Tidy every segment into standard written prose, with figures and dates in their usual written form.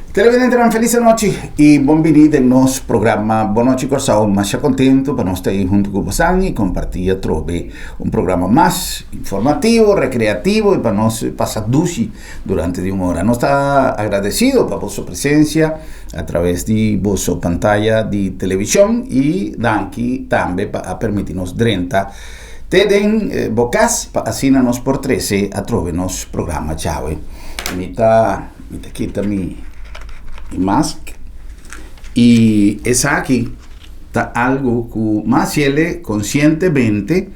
Televidentenan felis anochi y bon bini den nos programa Bon Nochi Kòrsou. Masha contento pa nos ta ei hunto cu bosan y comparti atrobe un programa mas informativo, recreativo y pa nos pasa dushi durante di un ora. Nos ta agradecido pa boso presencia a traves di boso pantaya di television y danki tambe pa a permiti nos drenta te den bo cas pa asina nos por trece atrobe nos programa djawe. Mi ta. Mi ta kita mi mask y esaki ta algo cu mas hende conscientemente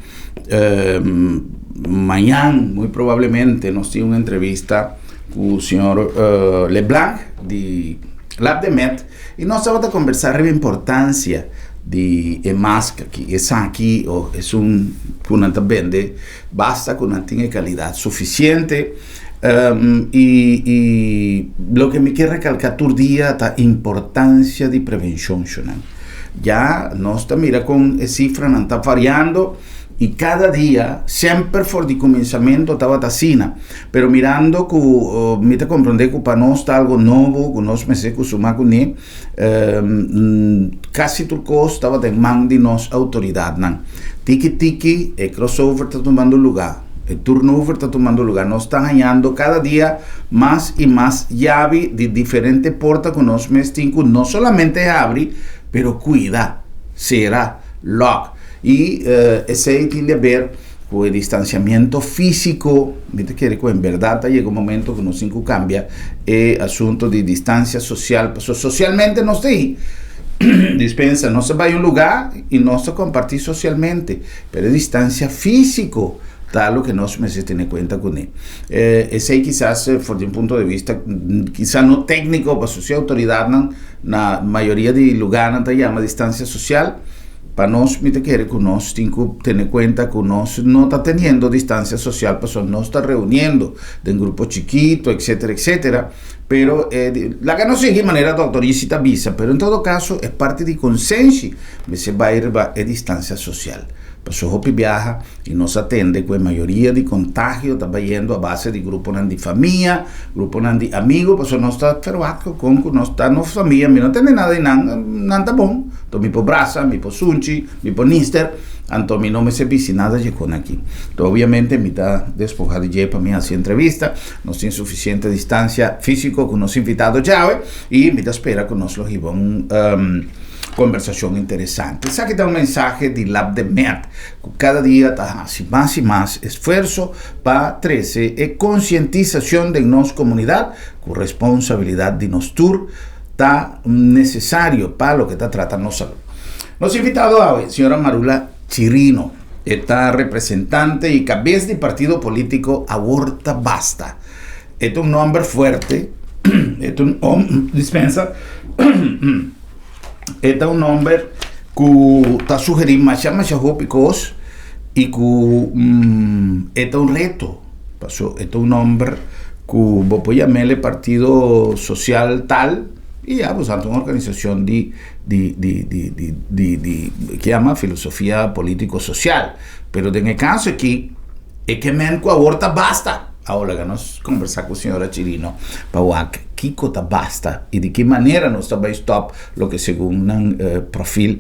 mañan muy probablemente nos tin un entrevista cu señor Leblanc di Lab de Med y nos tabata conversa riba importancia di e mask aki. Esaki esun cu nan ta bende basta cu nan tin e calidad suficiente. Y y loke mi kier recalca tur dia ta importancia di prevencion shunan. Ya nos ta mira con e cifranan ta variando y cada dia semper for di cuminsamento tabata asina, pero mirando cu mi ta comprende cu pa nos ta algo nobo cu nos mester cusuma cune, casi tur cos tabata en man di nos autoridadnan. Tiki tiki e crossover ta tumando lugar, e turnover ta tumando lugar. Nos ta hañando cada dia mas y mas yabi di diferente porta cu nos mes tin cu no solamente habri, pero cuida, cera, lock. Y esey tin di haber cu e distanciamiento fisico. Mi ta kere cu en berdad ta yega un momento cu nos tin cu cambia e asunto di distancia social, pasobra socialmente nos ta ahi, dispensa, nos ta bay un lugar y nos ta comparti socialmente, pero e distancia fisico ta loke nos mester tene cuenta cune. Esey kisas for di un punto de vista kisa no tecnico, pasobra si autoridadnan na mayoria di lugarnan ta yama distancia social. Pa nos mi ta kere ku nos tin ku tene kuenta ku nos no ta teniendo distansia sosial pasobra nos ta reuniendo den grupo chikito etcetera etcetera pero laga nos sigui manera Doctor Isi ta bisa pero en todo kaso e parti di konsenshi mester bai riba e distansia sosial pasobra hopi biaha i nos a tende ku e mayoria di kontagio ta bayendo a base di gruponan di famia gruponan di amigo pasobra nos ta ferwagt ku kon ku nos ta nos famia mi no tende nada di nan nan ta bon. Anto mi por brasa, mi por sunchi, mi por nister, anto mi no mester bisti nada dje kon aki. Anto obviamente mi ta despoha di dje pa mi hasi entrevista. Nos tin suficiente distancia fisico cu nos invitado djawe y mi ta spera cu nos lo hiba un conversacion interesante. Esaki ta un mensahe di Lab de Med cu cada dia ta hasi mas y mas esfuerzo pa trece e concientisacion den nos comunidad cu responsabilidad di nos tur. Ta necesario pa loke ta trata nos salud. Nos invitado awe, señora Marula Chirino. E ta representante y cabes di partido politico Awor Ta Basta. E ta un nomber fuerte, e ta un hom, dispensa, e ta un nomber cu ta sugeri masha masha hopi cos y cu e ta un reto. Paso e ta un nomber ku bo por yam'el e partido sosial tal i ya bo sa ta un organisashon di di di di di di di ke yama filosofia politiko sosial. Pero den e kaso aki e ke men ku awor ta basta. Awor laga nos kombersá ku señora Chirino pa wak kiko ta basta i di ki manera nos ta bai stòp loke segun nan profil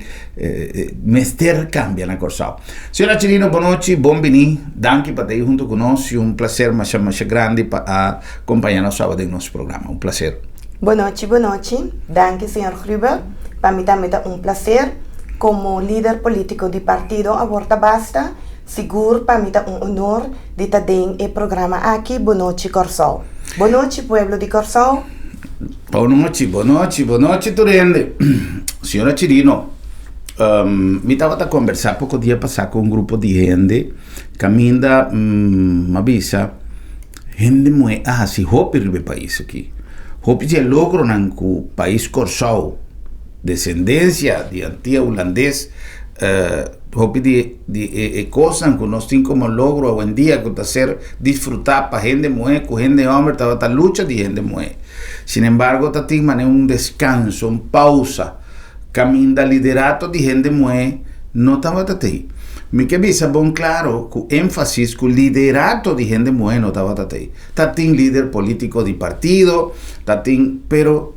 mester kambia na Kòrsou. Señora Chirino, bonochi, bon bini. Danki pa ta ei hunto ku nos i un plaser masha masha grandi pa a kompaña nos awe den nos programa. Un plaser. Bonochi, bonochi. Danki señor Gruber. Pa mi tambe ta un plaser komo lider politiko di partido Awor Ta Basta. Sigur pa mi ta un honor di ta den e programa aki Bonochi Kòrsou. Bonochi pueblo di Kòrsou. Bonochi, bonochi, bonochi tur hende. Señora Chirino, mi tabata kombersá poko dia pasá ku un grupo di hende kaminda mi a bisa hende muhé a hasi hopi riba e pais aki. Hopi di e logronan ku pais Kòrsou, desendensia di Antia Hulandes, Hopi di di e e kosnan ku nos tin komo logro awendia ku ta ser disfrutá pa hende muhé ku hende hòmber tabata lucha di hende muhé. Sin embargo ta tin manera un deskanso, un pausa, kaminda liderato di hende muhé no tabata tei. Mi ke bisa bon klaro ku énfasis ku liderato di hende muhé no tabata tei. Ta tin lider polítiko di partido, ta tin, pero.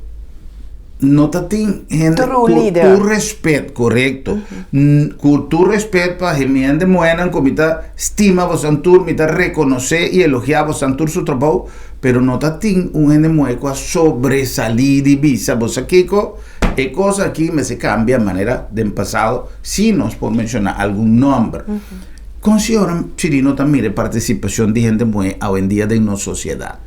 No ta tin hende True ku leader. tur respet, korekto. Ku tur respet pa e mi hende muhénan ku mi ta stima bosan tur, mi ta rekonosé i elogiá bosan tur su trabou, pero no ta tin un hende muhé ku a sobresalí di bisa bo sa kiko, e kos aki mester kambia manera den pasado, si nos por menshoná algun nòmber. Kon señora Chirino ta mira e partisipashon di hende muhé awendia den nos sosiedat?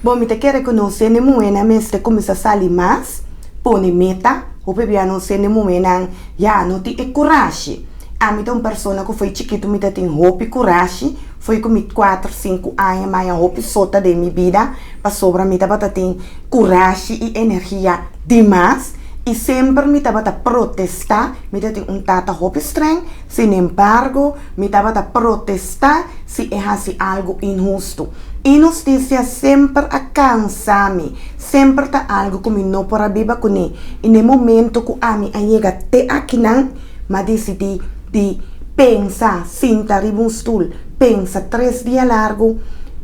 Bon, mi ta kere ku nos hende muhénan mester kuminsá sali mas, pone meta. Hopi bia nos hende muhénan ya no tin e kurashi. Ami ta un persona ku fo'i chikitu mi ta tin hopi kurashi. Fo'i ku mi kuater, sinku aña mi haña hopi sota den mi bida pasobra mi tabata tin kurashi i energia dimas i semper mi tabata protestá. Mi ta tin un tata hopi streng, sinembargo mi tabata protestá si e hasi algu inhustu. Inhustisia semper a kansa mi, semper ta algu ku mi no por a biba kuné. I na e momento ku ami a yega te akinan, m'a disidí di pensa, sinta riba un stul, pensa tres dia largu,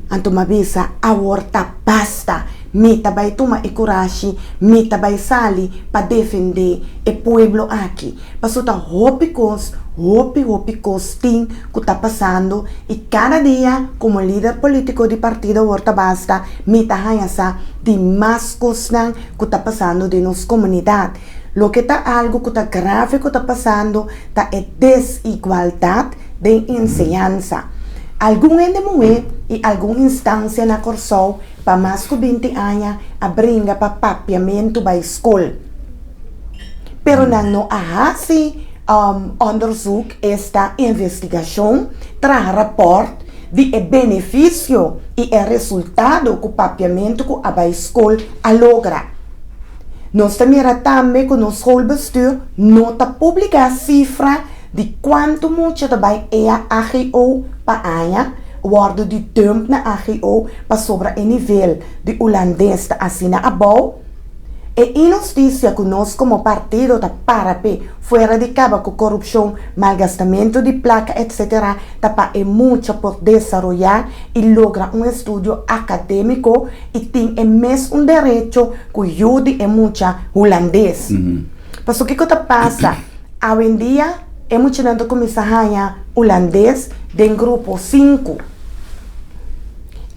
anto m'a bisa, Awor ta basta! Mi ta bai tuma e kurashi, mi ta bai sali pa defendé e pueblo aki. Pasobra ta hopi kos, hopi hopi kos tin ku ta pasando i kada dia komo lider polítiko di partido Awor Ta Basta mi ta haña sa di mas kosnan ku ta pasando den nos komunidat. Loke ta algu ku ta grave ku ta pasando ta e desigualdat den enseñansa. Algun hende muhé i algun instansia na Kòrsou pa mas ku binti aña a bringa pa papiamentu bai skol. Pero nan no a hasi onderzoek, esta investigashon, traha rapòrt di e benefisio i e resultado ku papiamentu ku a bai skol a logra. Nos ta mira tambe ku nos schoolbestuur no ta publiká sifra di kuantu mucha ta bai ea AGO pa aña, wòrdu di dump na AGO pasobra e nivel di ulandes ta asina abou. E inhustisia ku nos komo partido ta para p'e fuera di kaba ku korupshon, malgastamentu di plaka etc. Ta pa e mucha por desaroyá i logra un estudio akadémiko i tin e mes un derecho ku yu di e mucha hulandes. Paso kiko ta pasa? Awendia e muchanan ta kuminsá haña hulandes den grupo sinku.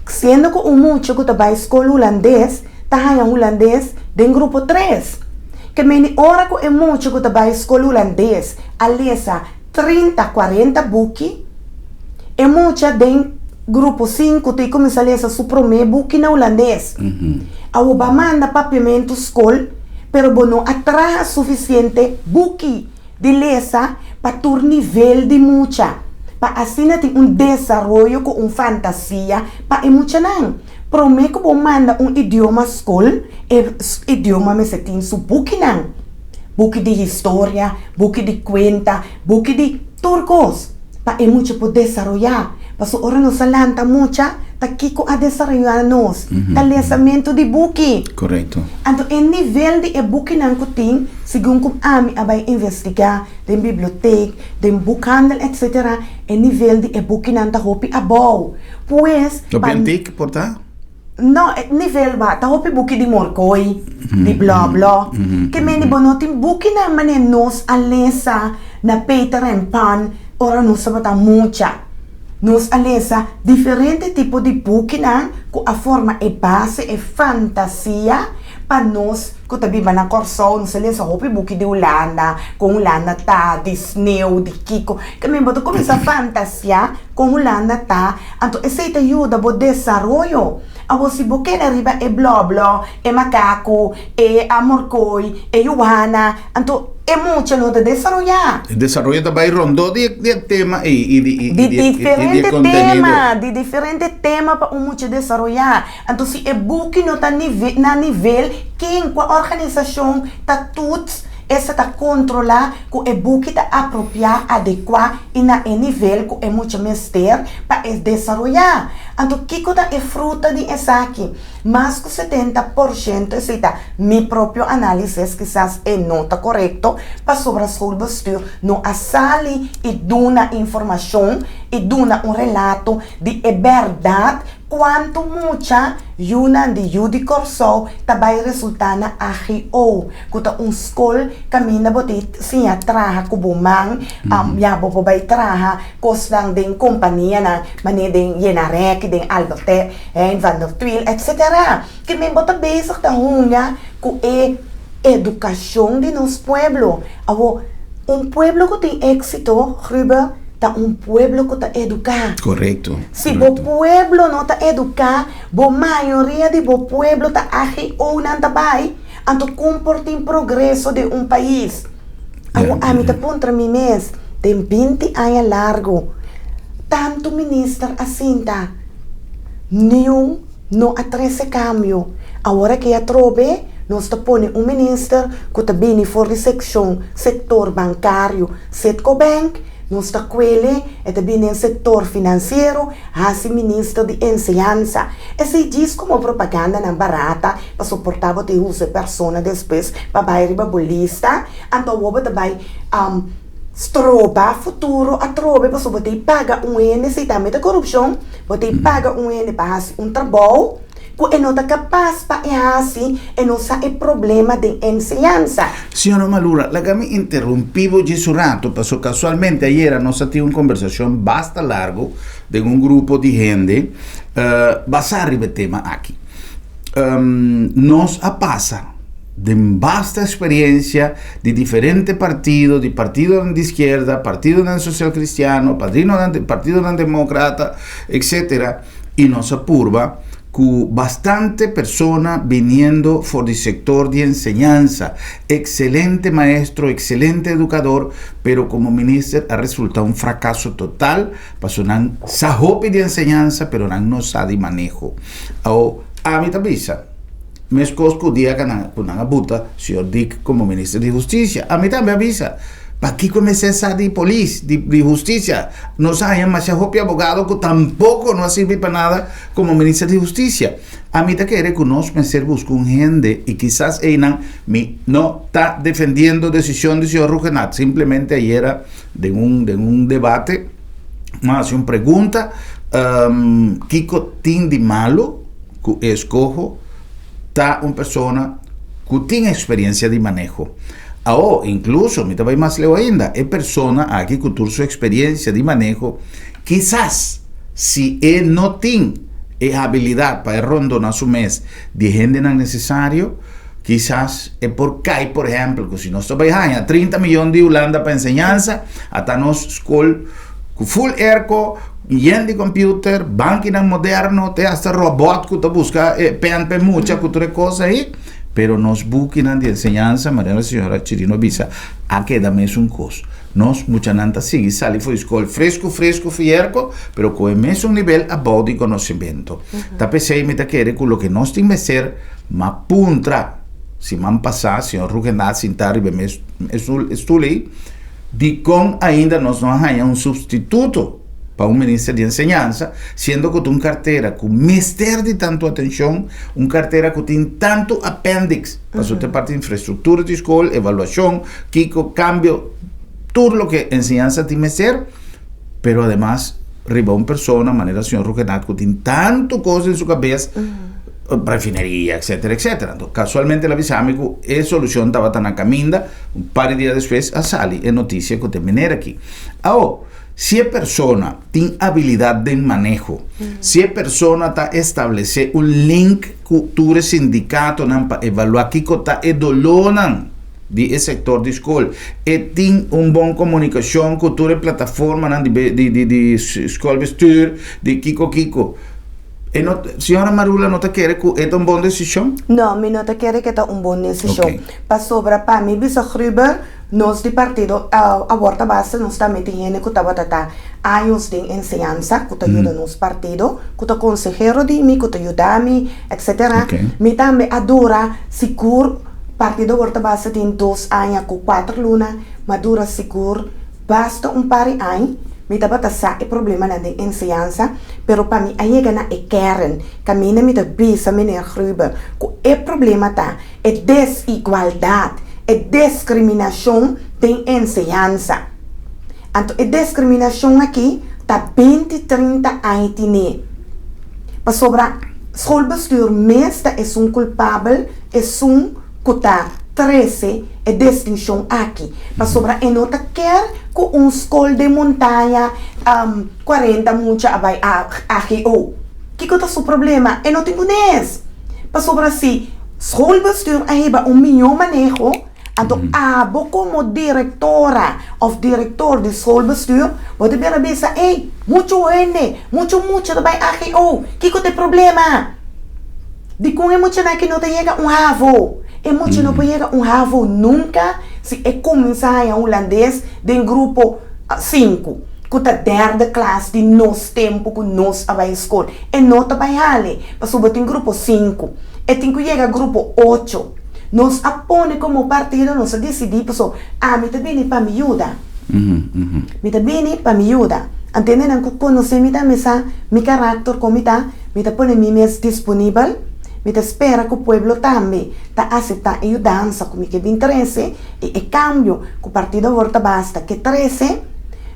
Siendo ku un mucha ku ta bai skol hulandes ta haña hulandes den grupo tres. Ke meni ora ku e mucha ku ta bai skol hulandes a lesa 30, 40 buki, e mucha den grupo sinku ta kuminsá lesa su promé buki na hulandes. Awor bo a manda papiamentu skol, pero bo no a traha sufisiente buki. Di lesa pa tur nivel di mucha, pa asina tin un desaroyo ku un fantasia pa e muchanan. Promé ku bo manda un idioma skol, e idioma mester tin su bukinan, buki di historia, buki di kuenta, buki di tur kos, pa e mucha por desaroyá. Pasobra ora nos a lanta mucha, ta kiko a desaroyá nos? Ta lesamentu di buki. Anto e nivel di e bukinan ku tin, segun ku ami a bai investigá den bibliotek, den boekhandel etcetera, e nivel di e bukinan ta hopi abou. Pues, Hopi antik por ta? No, e nivel ba ta hopi buki di morkoi, di blò blò. Ke mende bo no tin bukinan manera nos a lesa na Peter en Pan ora nos tabata mucha. Nos a lesa diferente tipo di bukinan ku a forma e base, e fantasia pa nos ku ta biba na Kòrsou. Nos a lesa hopi buki di Hulanda, kon Hulanda ta, di sneu, di kiko. Ke men bo ta kuminsá fantasiá kon Hulanda ta, anto esei ta yuda bo desaroyo. Awor si bo keda riba e blòblò, e makaku, e amorkoi, e yuana, anto e mucha no ta desaroyá. E desaroyo ta bai rondó di e tema ei i di Di e diferente kontenido. tema, di diferente tema pa un mucha desaroyá. Anto si e buki no ta na nivel, ken, kua organisashon ta toets, esta ta kontrolá ku e buki ta apropiá, adekuá i na e nivel ku e mucha mester pa e desaroyá. Anto kiko ta e fruta di esaki? Mas ku 70%, esei ta mi propio análisis, kisas e no ta korekto, pasobra schoolbestuur no a sali i duna informashon i duna un relato di e bèrdat. Kuantu mucha yunan di Yu di Kòrsou ta bai resultá na AGO, ku ta un skol kaminda bo ta siña traha ku bo man, ya bo por bai traha kosnan den kompanianan manera den yena rèki, den Albert Heijn, Van der Tweel, etsetera. Ke men bo ta bezig ta hunga ku e edukashon di nos pueblo. Awor, un pueblo ku tin éksito, Gruber, ta un pueblo ku ta eduká. Korekto. Si bo pueblo no ta eduká, bo mayoria di bo pueblo ta AGO nan ta bai, anto kon por tin progreso den un pais? Awor ami ta puntra mi mes, den binti aña largu, tantu minister a sinta, niun no a trese kambio. Awor aki atrobe nos ta pone un minister ku ta bini for di sekshon, sektor bankario, Citgo Bank, nos ta kuele, e ta bini den sektor finansiero, hasi minister di enseñansa. Esei djis komo propagandanan barata pa soportá bo ta e usa e persona despues pa bai riba bo lista, anto awor bo ta bai stroba futuro atrobe pasobra bo ta e paga un hende, esei tambe ta korupshon, bo ta e paga un hende pa hasi un trabou ku e no ta kapas pa e hasi, e no sa e problema den enseñansa. Señora Malura, laga mi interrumpí bo djis un rato, paso kasualmente ayera nos a tin un kombersashon basta largu den un grupo di hende basá riba e tema aki. Nos a pasa den basta experiencia di diferente partido, di partidonan di izquierda, partidonan social cristiano, partidonan democrata, etcetera, y nos a purba cu bastante persona biniendo for di sector di enseñanza, excelente maestro, excelente educador, pero como minister a resulta un fracaso total, pasobra nan sa hopi di enseñanza, pero nan no sa di maneho. Awo, ami ta bisa, Meskos ku dia ku nan ku nan a buta señor Dick komo minister di hustisia. Ami tambe a bisa, pakiko mester sa di polis, di di hustisia? Nos a haña masha hopi abogado ku tampoko no a sirbi pa nada komo minister di hustisia. Ami ta kere ku nos mester buska un hende i kisas einan mi no ta defendiendo desishon di señor Rhuggenaath. Simplemente ayera den un den un debate mi a hasi un pregunta, kiko tin di malu? Ku e eskoho ta un persona ku tin eksperensia di maneho. Awo, inkluso, mi ta bai mas leu ainda, e persona aki ku tur su eksperensia di maneho, kisas si e no tin e habilidat pa e rondona su mes di e hendenan nesesario, kisas e por kai, por ehèmpel, ku si nos ta bai haña 30 miyon di Hulanda pa enseñansa, ata nos skol ku full airco, Yen di computer, bankinan moderno, te hasta robot ku ta buska e pen pa e mucha ku tur e kos ei. Pero nos bukinan di enseñansa, manera señora Chirino a bisa, a keda mesun kos. Nos muchanan ta sigui sali for di skol fresku fresku fierko, pero ku e mesun nivel abou di konosementu. Ta p'esei mi ta kere ku loke nos tin mester ma puntra. Siman pasá señor Ruggenaath sintá riba e mes stul ei. Dikon ainda nos no a haña un supstituto pa un minister di enseñansa, siendo ku ta un kartera ku mester di tantu atenshon, un kartera ku tin tantu apèndiks, pasobra ta e parti di infrastruktura di skol, evaluashon, kiko, kambio, tur loke enseñansa tin mester, pero ademas riba un persona manera señor Rhuggenaath ku tin tantu kos den su kabes, refineria, etcétera, etcétera. Anto, kasualmente el a bisa mi ku e solushon tabata na kaminda. Un par di dia despues a sali e notisia ku ta e meneer aki. Awo, si e persona tin abilidat den maneho, si e persona ta establesé un link ku tur e sindikatonan pa evaluá kiko ta e dolónan di e sektor di skol, e tin un bon komunikashon ku tur e plataformanan di di di di skolbestuur, di kiko kiko. E no, señora Marula no ta kere ku e ta un bon desishon? No, mi no ta kere ku e ta un bon desishon. Ok. Pasobra pa mi bisa Gruber, nos di partido awor ta basta nos tambe tin hende ku tabata ta años den enseñansa ku ta yuda nos partido, ku ta konsehero di mi, ku ta yuda mi, etcetera. Ok. Mi tambe a dura sigur, partido awor ta basta tin dos aña ku kuater luna, mi a dura sigur Basta un par di añ, mi tabata sa e problemanan den enseñansa, pero pa mi a yega na e kern, kaminda mi ta bisa meneer Gruber ku e problema ta e desigualdat, e deskriminashon den enseñansa. Anto e deskriminashon aki ta binti, trinta añ tine. Pasobra schoolbestuur mes ta esun kulpabel, esun ku ta trese e distinshon aki. Pasobra e no ta kier ku un skol den montaña 40 mucha a bai AGO. Kiko ta su problema? E no tin kunes. Pasobra si schoolbestuur a hiba un mihó maneho, anto abo komo direktora òf direktor di schoolbestuur bo ta bira bisa, Ey, muchu hende, muchu mucha ta bai AGO. Kiko ta e problema? Dikon e muchanan aki no ta yega un havo? E mucha no por yega un havo nunka si e kuminsá haña hulandes den grupo sinku, ku ta derde klas di nos tempu ku nos a bai skol. E no ta bai hali, pasobra bo tin grupo sinku. E tin ku yega grupo ocho. Nos a pone komo partido, nos a disidí pasobra ami ta bini pa mi yuda. Mi ta bini pa mi yuda. Anto hendenan ku konosé mi tambe sa mi karakter kon mi ta. Mi ta pone mi mes disponibel. Mi ta spera ku pueblo tambe ta aseptá e yudansa ku mi ke bin trese i e kambio ku Partido Awor Ta Basta ke trese.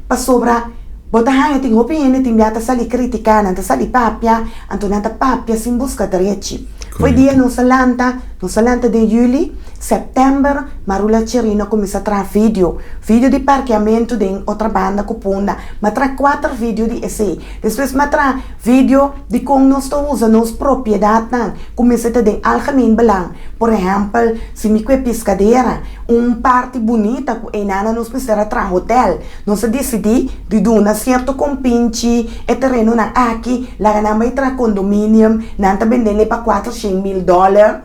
Pasobra bo ta haña tin hopi hende tin bia ta sali kritiká, nan ta sali papia, anto nan ta papia sin buska drechi. Fo'i dia nos a lanta, nos a lanta den yüli, sèptèmber, Marula Chirino a kuminsá traha video, video di parkeamentu den Otrabanda ku Punda. Mi a traha kuater video di esei. Despues mi a traha video di kon nos ta usa nos propiedatnan ku mester ta den algemeen belang. Por ehèmpel, si mi kue Piscadera, un parti bunita ku einana nos mester a traha hotel. Nos a disidí di duna sierto kompinchi e terenonan aki, laga nan bai traha kondominium, nan ta bendele pa 400.000 dòler.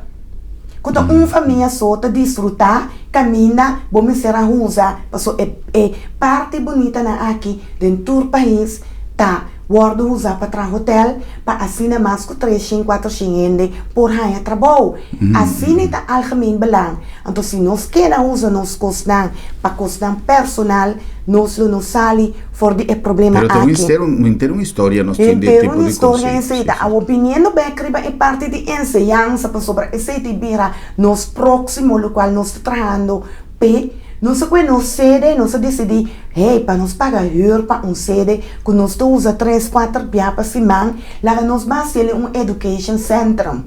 Ku ta un famia so ta disfrutá kaminda bo mester a usa paso e e parti bunitanan aki den tur pais ta wòrdu usa pa traha hotel pa asina mas ku 300, 400 hende por haña trabou. Asina e ta algemeen belang. Anto si nos keda usa nos kosnan pa kosnan personal, nos lo no sali for di e problema Pero ta un aki. henter un henter un historia nos tin di e Henter tipo un di historia kos, esei sí, ta. sí. Awor biniendo bek riba e parti di enseñansa pasobra esei ta bira nos próksimo lokual nos ta trahando p'e. Nos a kue nos sede, nos a disidí, hey, pa nos paga hür pa un sede ku nos ta usa tres, kuater bia pa siman, laga nos ban hasiel un education centrum.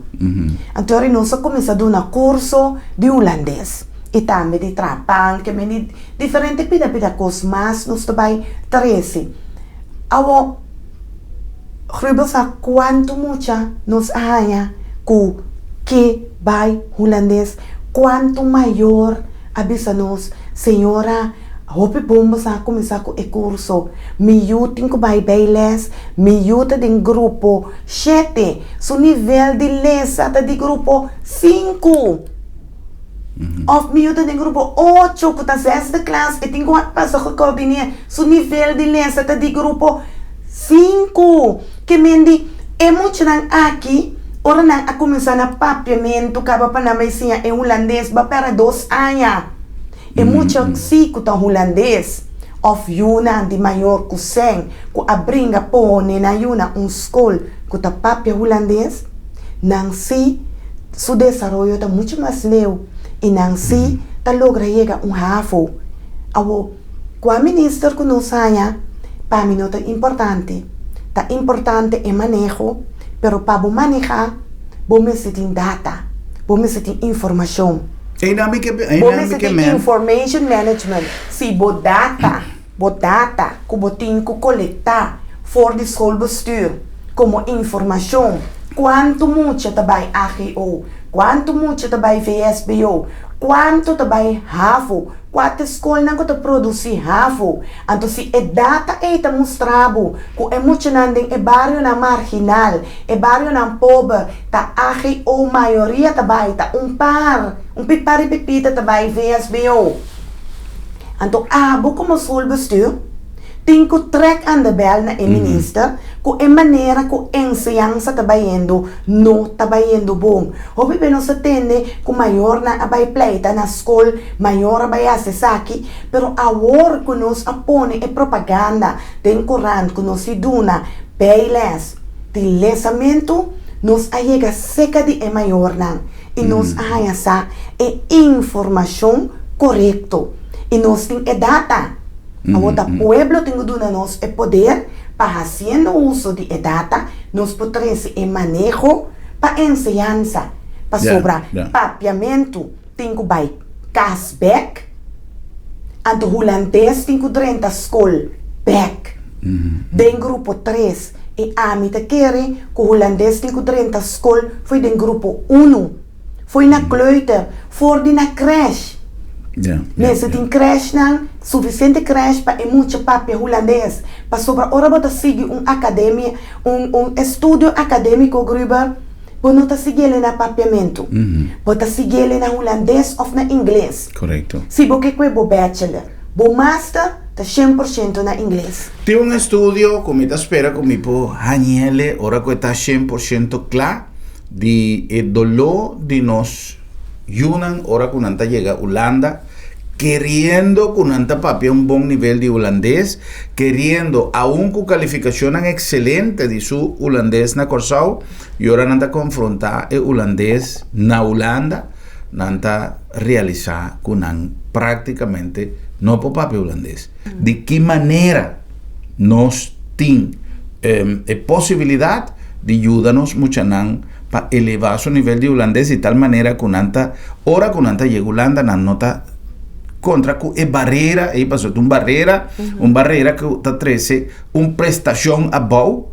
Anto ora nos a kuminsá duna kurso di hulandes i tambe di traha pan, ke men di diferente pida pida kos mas nos ta bai trese. Awor, Grubel sa kuantu mucha nos a haña ku ke bai hulandes, kuantu mayor a bisa nos, Señora, hopi bon bo sa kuminsá ku e kurso, mi yu tin ku bai bijles, mi yu ta den grupo shete, su nivel di lesa ta di grupo sinku. Of mi yu ta den grupo ocho ku ta zesde klas, e tin ku pasa gekoordineer, su nivel di lesa ta di grupo sinku. Ke men di e muchanan aki, ora nan a kuminsá na papiamentu kaba pa nan bai siña e hulandes, ba pèrdè dos aña. E mucha si ku ta hulandes òf yunan di mayor ku sèn ku a bringa pone nan yunan un skol ku ta papia hulandes, nan si su desaroyo ta muchu mas leu i nan si ta logra yega un havo. Awor, kua minister ku nos haña, pa mi no ta importante. Ta importante e maneho, pero pa bo manehá bo mester tin data, bo mester tin informashon. Einan mi ke Bo einan mi mester ke tin men. information management. Si bo data, bo data ku bo tin ku kolektá for di schoolbestuur komo informashon, kuantu mucha ta bai AGO, kuantu mucha ta bai VSBO, kuantu ta bai havo, kua ta e skolnan ku ta produsí havo. Anto si e data ei ta mustra bo ku e muchanan den e barionan marginal, e barionan pober, ta AGO mayoria ta bai, ta un par, un pipar di pipita ta bai VSBO. Anto abo komo schoolbestuur tin ku trek aan de bel na e minister ku e manera ku enseñansa ta bayendo no ta bayendo bon. Hopi be nos a tende ku mayornan a bai pleita na skol, mayor a bai hasi esaki, pero awor ku nos a pone e propaganda den korant ku nos di duna bijles di lesamentu, nos a yega seka di e mayornan i nos a haña sa e informashon korekto i nos tin e data. Awor ta pueblo tin ku duna nos e poder pa. Pa hasiendo uso di e data nos por trese e maneho pa enseñansa, pasobra papiamentu tin ku bai kas bèk, anto hulandes tin ku drenta skol bèk den grupo tres i ami ta kere ku hulandes tin ku drenta skol fo'i den grupo unu. Fo'i na kleuter, for di na crèsh. Mester tin crèshnan, sufisiente crèsh pa e mucha papia hulandes. Pasobra ora bo ta sigui un akademia, un un estudio akadémiko, Gruber, bo no ta siguiel na papiamentu. Bo ta siguiel na hulandes òf na ingles. Si bo ke kue bo bachelor, bo master ta 100% na ingles. Tin un estudio ku mi ta spera ku mi por hañ'el ora ku e ta 100% kla. Di e doló di nos yunan ora ku nan ta yega Hulanda, keriendo ku nan ta papia un bon nivel di hulandes, keriendo aun ku kalifikashonnan ekselente di su hulandes na Kòrsou, i ora nan ta konfrontá e hulandes na Hulanda, nan ta realisá ku nan práktikamente no por papia hulandes. Di ki manera nos tin e posibilidat di yuda nos muchanan pa elevá su nivel di hulandes di tal manera ku nan ta, ora ku nan ta yega Hulanda nan no ta kontra ku e barera ei, pasobra ta un barera, un barera ku ta trese un prestashon abou,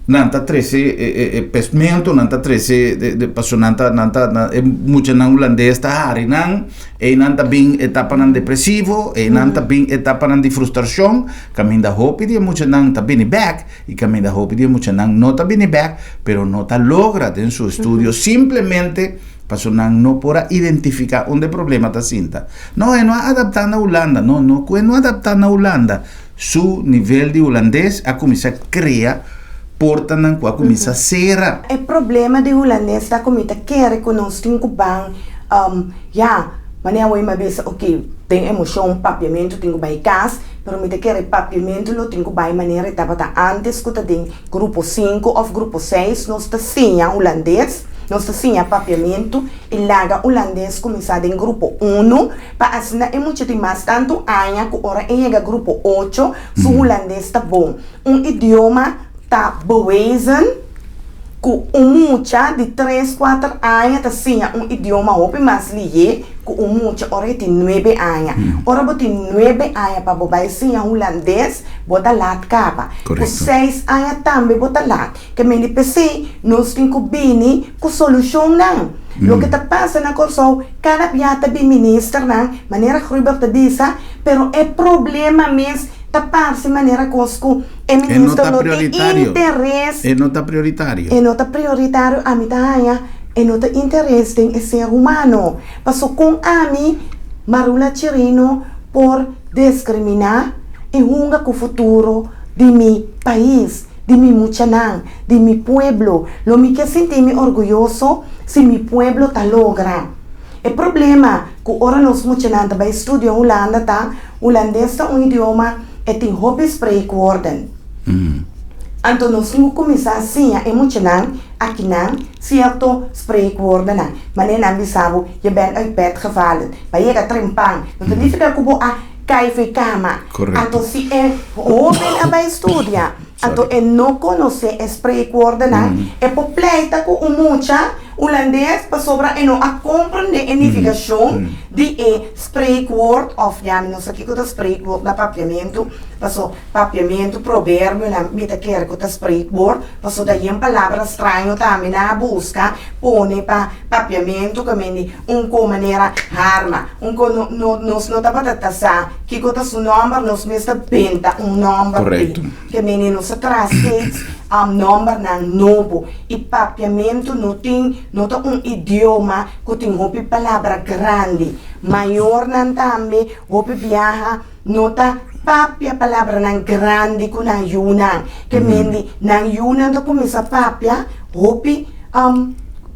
nan ta trese e pestmentu, nan ta trese pasobra nan ta nan ta e muchanan hulandes ta hari nan, einan ta bin etapanan depresivo, einan ta bin etapanan di frustrashon, Kaminda hopi di e muchanan ta bini bèk i kaminda hopi di e muchanan no ta bini bèk, pero no ta logra den su estudio simplemente pasobra nan no por a identifiká unda e problema ta sinta. No, e no a adaptá na Hulanda. No, no ku e no adaptá na Hulanda. Su nivel di hulandes a kuminsá krea portanan ku a kuminsá sera. E problema di hulandes ta ku mi ta kere ku nos tin ku ban, ya, manera awor mi a bisa, oke, den emoshon papiamentu tin ku bai kas, Pero mi ta kere papiamentu lo tin ku bai manera e tabata antes ku ta den grupo sinku òf grupo seis nos ta siña hulandes, nos ta siña papiamentu i laga hulandes kuminsá den grupo unu pa asina e mucha tin mas tantu aña ku ora e yega grupo ocho su hulandes ta bon. Un idioma ta bewezen ku un mucha di tres, kuater aña ta siña un idioma hopi mas lihé ku un mucha ora e tin nuebe aña. Ora bo tin nuebe aña pa bo bai siña hulandes, bo ta lat kaba. Ku seis aña tambe bo ta lat. Ke mende p'esei nos tin ku bini ku solushonnan. Loke ta pasa na Kòrsou, kada bia ta bin ministernan, manera Gruber ta bisa, pero e problema mes ta parse manera kos ku e minister no tin interes. E no ta prioritario. E no ta prioritario, ami ta haña e no ta interes den e ser humano. Paso kon ami, Marula Chirino, por diskriminá i hunga ku futuro di mi pais, di mi muchanan, di mi pueblo? Lo mi ke sinti mi orguyoso si mi pueblo ta logra. E problema ku ora nos muchanan ta bai studia Hulanda ta, Hulandes ta un idioma e tin hopi spreekwoorden. Anto nos tin ku kuminsá siña e muchanan akinan sierto spreekwoordennan. Manera nan bisa bo, je bent uit bed gevallen. Bo a yega trempan. No ta nifiká ku bo a kai for e kama. Anto si e hóben a bai studia, anto e no konosé e spreekwoordennan, e por pleita ku un mucha hulandes pasobra e no a komprendé e nifikashon di e Spreekwoord of ya mi no sa kiko ta spreekwoord na papiamentu, paso papiamentu proverbionan mi ta kere ku ta spreekwoord, paso ta yen palabra straño tambe nan a buska pone pa papiamentu ku mende un ko manera harma, un ko no no nos no tabata ta sa kiko ta su nòmber nos mes ta benta un nòmber p'e, ke mende nos a traha steeds nòmbernan nobo i papiamentu no tin no ta un idioma ku tin hopi palabra grandi. Mayornan tambe hopi biaha no ta papia palabranan grandi ku nan yunan. Ke mendi nan yunan ta kuminsá papia hopi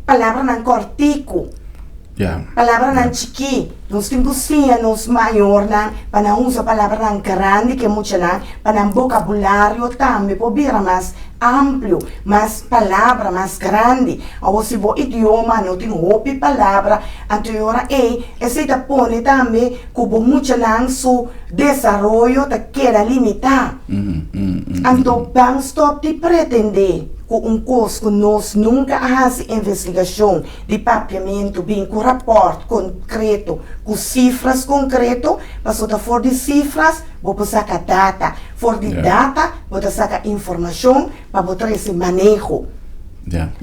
palabranan kòrtiku, palabranan chikí. Nos tin ku siña nos mayornan pa nan usa palabranan grandi ku e muchanan, pa nan bokabulario tambe por bira mas. amplio, mas palabra mas grandi. Awor si bo idioma no tin hopi palabra, anto e ora ei esei ta pone tambe ku bo muchanan su desaroyo ta keda limitá. Anto ban stòp di pretendé ku un kos ku nos nunka a hasi investigashon di papiamentu bin ku rapòrt konkreto, ku sifras konkreto, pasobra ta for di sifras bo por saka data, for di data bo ta saka informashon pa bo trese maneho.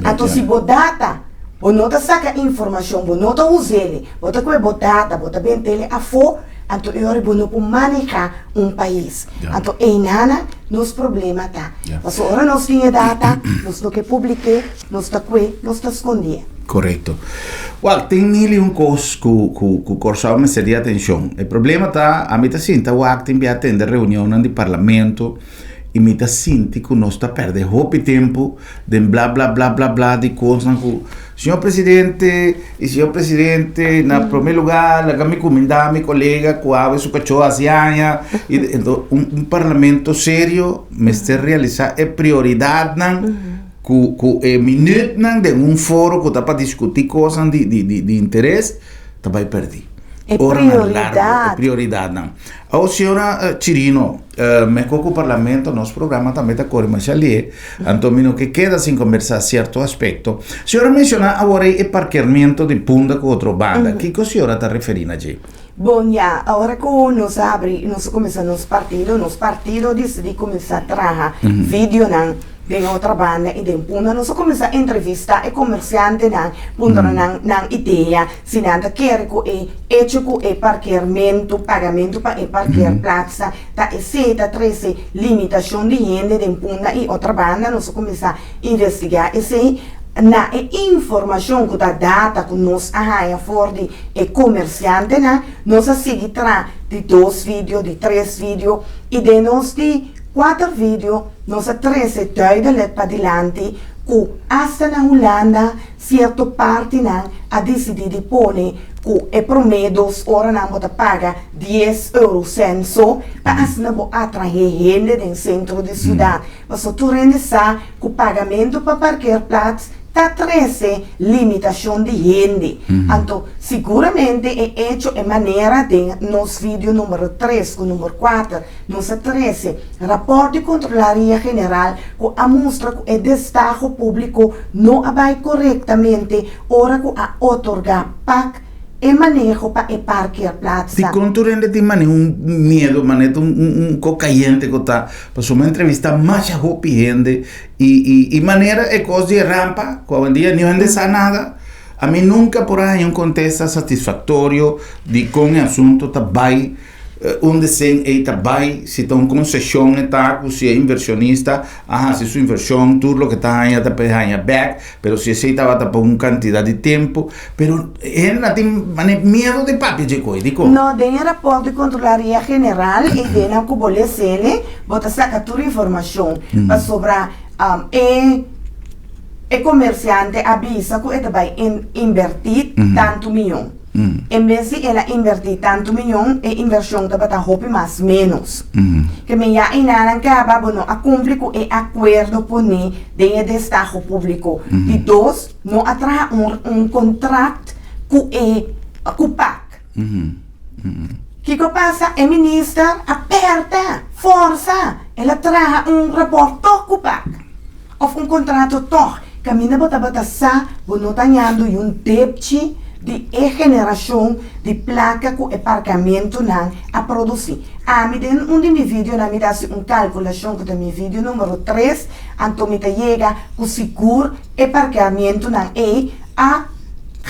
Anto si bo data bo no ta saka informashon, bo no ta us'ele, bo ta kohe bo data bo ta bent'ele afó, anto e ora bo no por manehá un pais. Anto einana nos problema ta. Pasobra ora nos tin e data, nos no ke publik'é, nos ta kue, nos ta skondié. Korekto. Wèl, tin mil i un kos ku ku ku Kòrsou mester di atenshon. E problema ta, ami ta sinta wak tin bia atende reunionnan di parlamento i mi ta sinti ku nos ta pèrdè hopi tempu den bla bla bla bla bla di kosnan ku señor presidente i señor presidente na prome lugar laga mi kumindá mi kolega ku awe su kachó hasi aña i enton un un parlamento serio mester realisá e prioridatnan ku ku e minütnan den un foro ku ta pa diskutí kosnan di di di interes ta bai pèrdí. E prioridat. E prioridatnan. Awor señora Chirino, mehor ku parlamento nos programa tambe ta kore masha lie, anto mi no ke keda sin kombersá sierto aspekto. Señora a menshoná awor ei e parkermento di Punda ku otro banda. Kiko señora ta referí na dje? Bon ya, ora ku nos a habri, nos a kuminsá nos partido, nos partido disidí kuminsá traha videonan den otra banda i den Punda. Nos a kuminsá entrevistá e komersiantenan, puntra nan nan idea, Si nan ta kere ku e echo ku e parkeermentu, pagamentu pa e parkeerplaatsa, ta esei ta trese limitashon di hende den Punda i otra banda, nos a kuminsá investigá esei. Na e informashon ku ta data ku nos a haña for di e komersiantenan, nos a sigui traha di dos video, di tres video i den nos di kuater video nos a trese duidelik padilanti ku asta na Hulanda, Sierto partinan a disidí di pone ku e promé dos oranan bo ta paga dies eurocent so pa asina bo atraé hende den sentro di siudat. Pasobra tur hende sa ku pagamentu pa parkeerplaats ta trese limitashon di hende. Anto siguramente e echo e manera den nos video numero tres ku numero kuater nos a trese rapòrt di Kontrolaria General ku a mustra ku e destaho públiko no a bai korektamente ora ku a otorgá pak e maneho pa e parkeerplaatsa. Dikon tur hende tin mane un miedu, mane ta un ko kayente ku ta? Pasobra mi a entrevistá masha hopi hende i i manera e kos di e rampa ku awendia niun hende sa nada. Ami nunka por a haña un kontesta satisfaktorio di kon e asuntu ta bai. Unda esei ei ta bai, si ta un konseshon e ta ku si e invershonista a hasi su invershon tur loke ta haña ta por haña bèk, pero si esei tabata pa un kantidat di tempu, pero hende nan tin mane miedu di papia dje koi, dikon? No, den e rapòrt di Kontrolaria General e ideanan ku bo les'e bo ta saka tur informashon, pasobra e e komersiante a bisa ku e ta bai inbertí tantu mion. En bes di el a invertí tantu miyon, e invershon tabata hopi mas ménos. Ke men ya einanan kaba bo no a kumpli ku e akuerdo poné den e destaho públiko. Di dos, no a traha un un kontrakt ku e ku pak. Kiko a pasa? E minister a pèrta forsa, el a traha un rapòrt tòg ku pak òf un kontrato tòg. Kaminda bo tabata sa bo no ta ñando yun depchi di e generashon di plaka ku e parkamentunan a produsí. Ami den un di mi videonan mi ta hasi un kalkulashon ku ta mi video numero tres, anto mi ta yega ku sigur e parkeamentunan ei a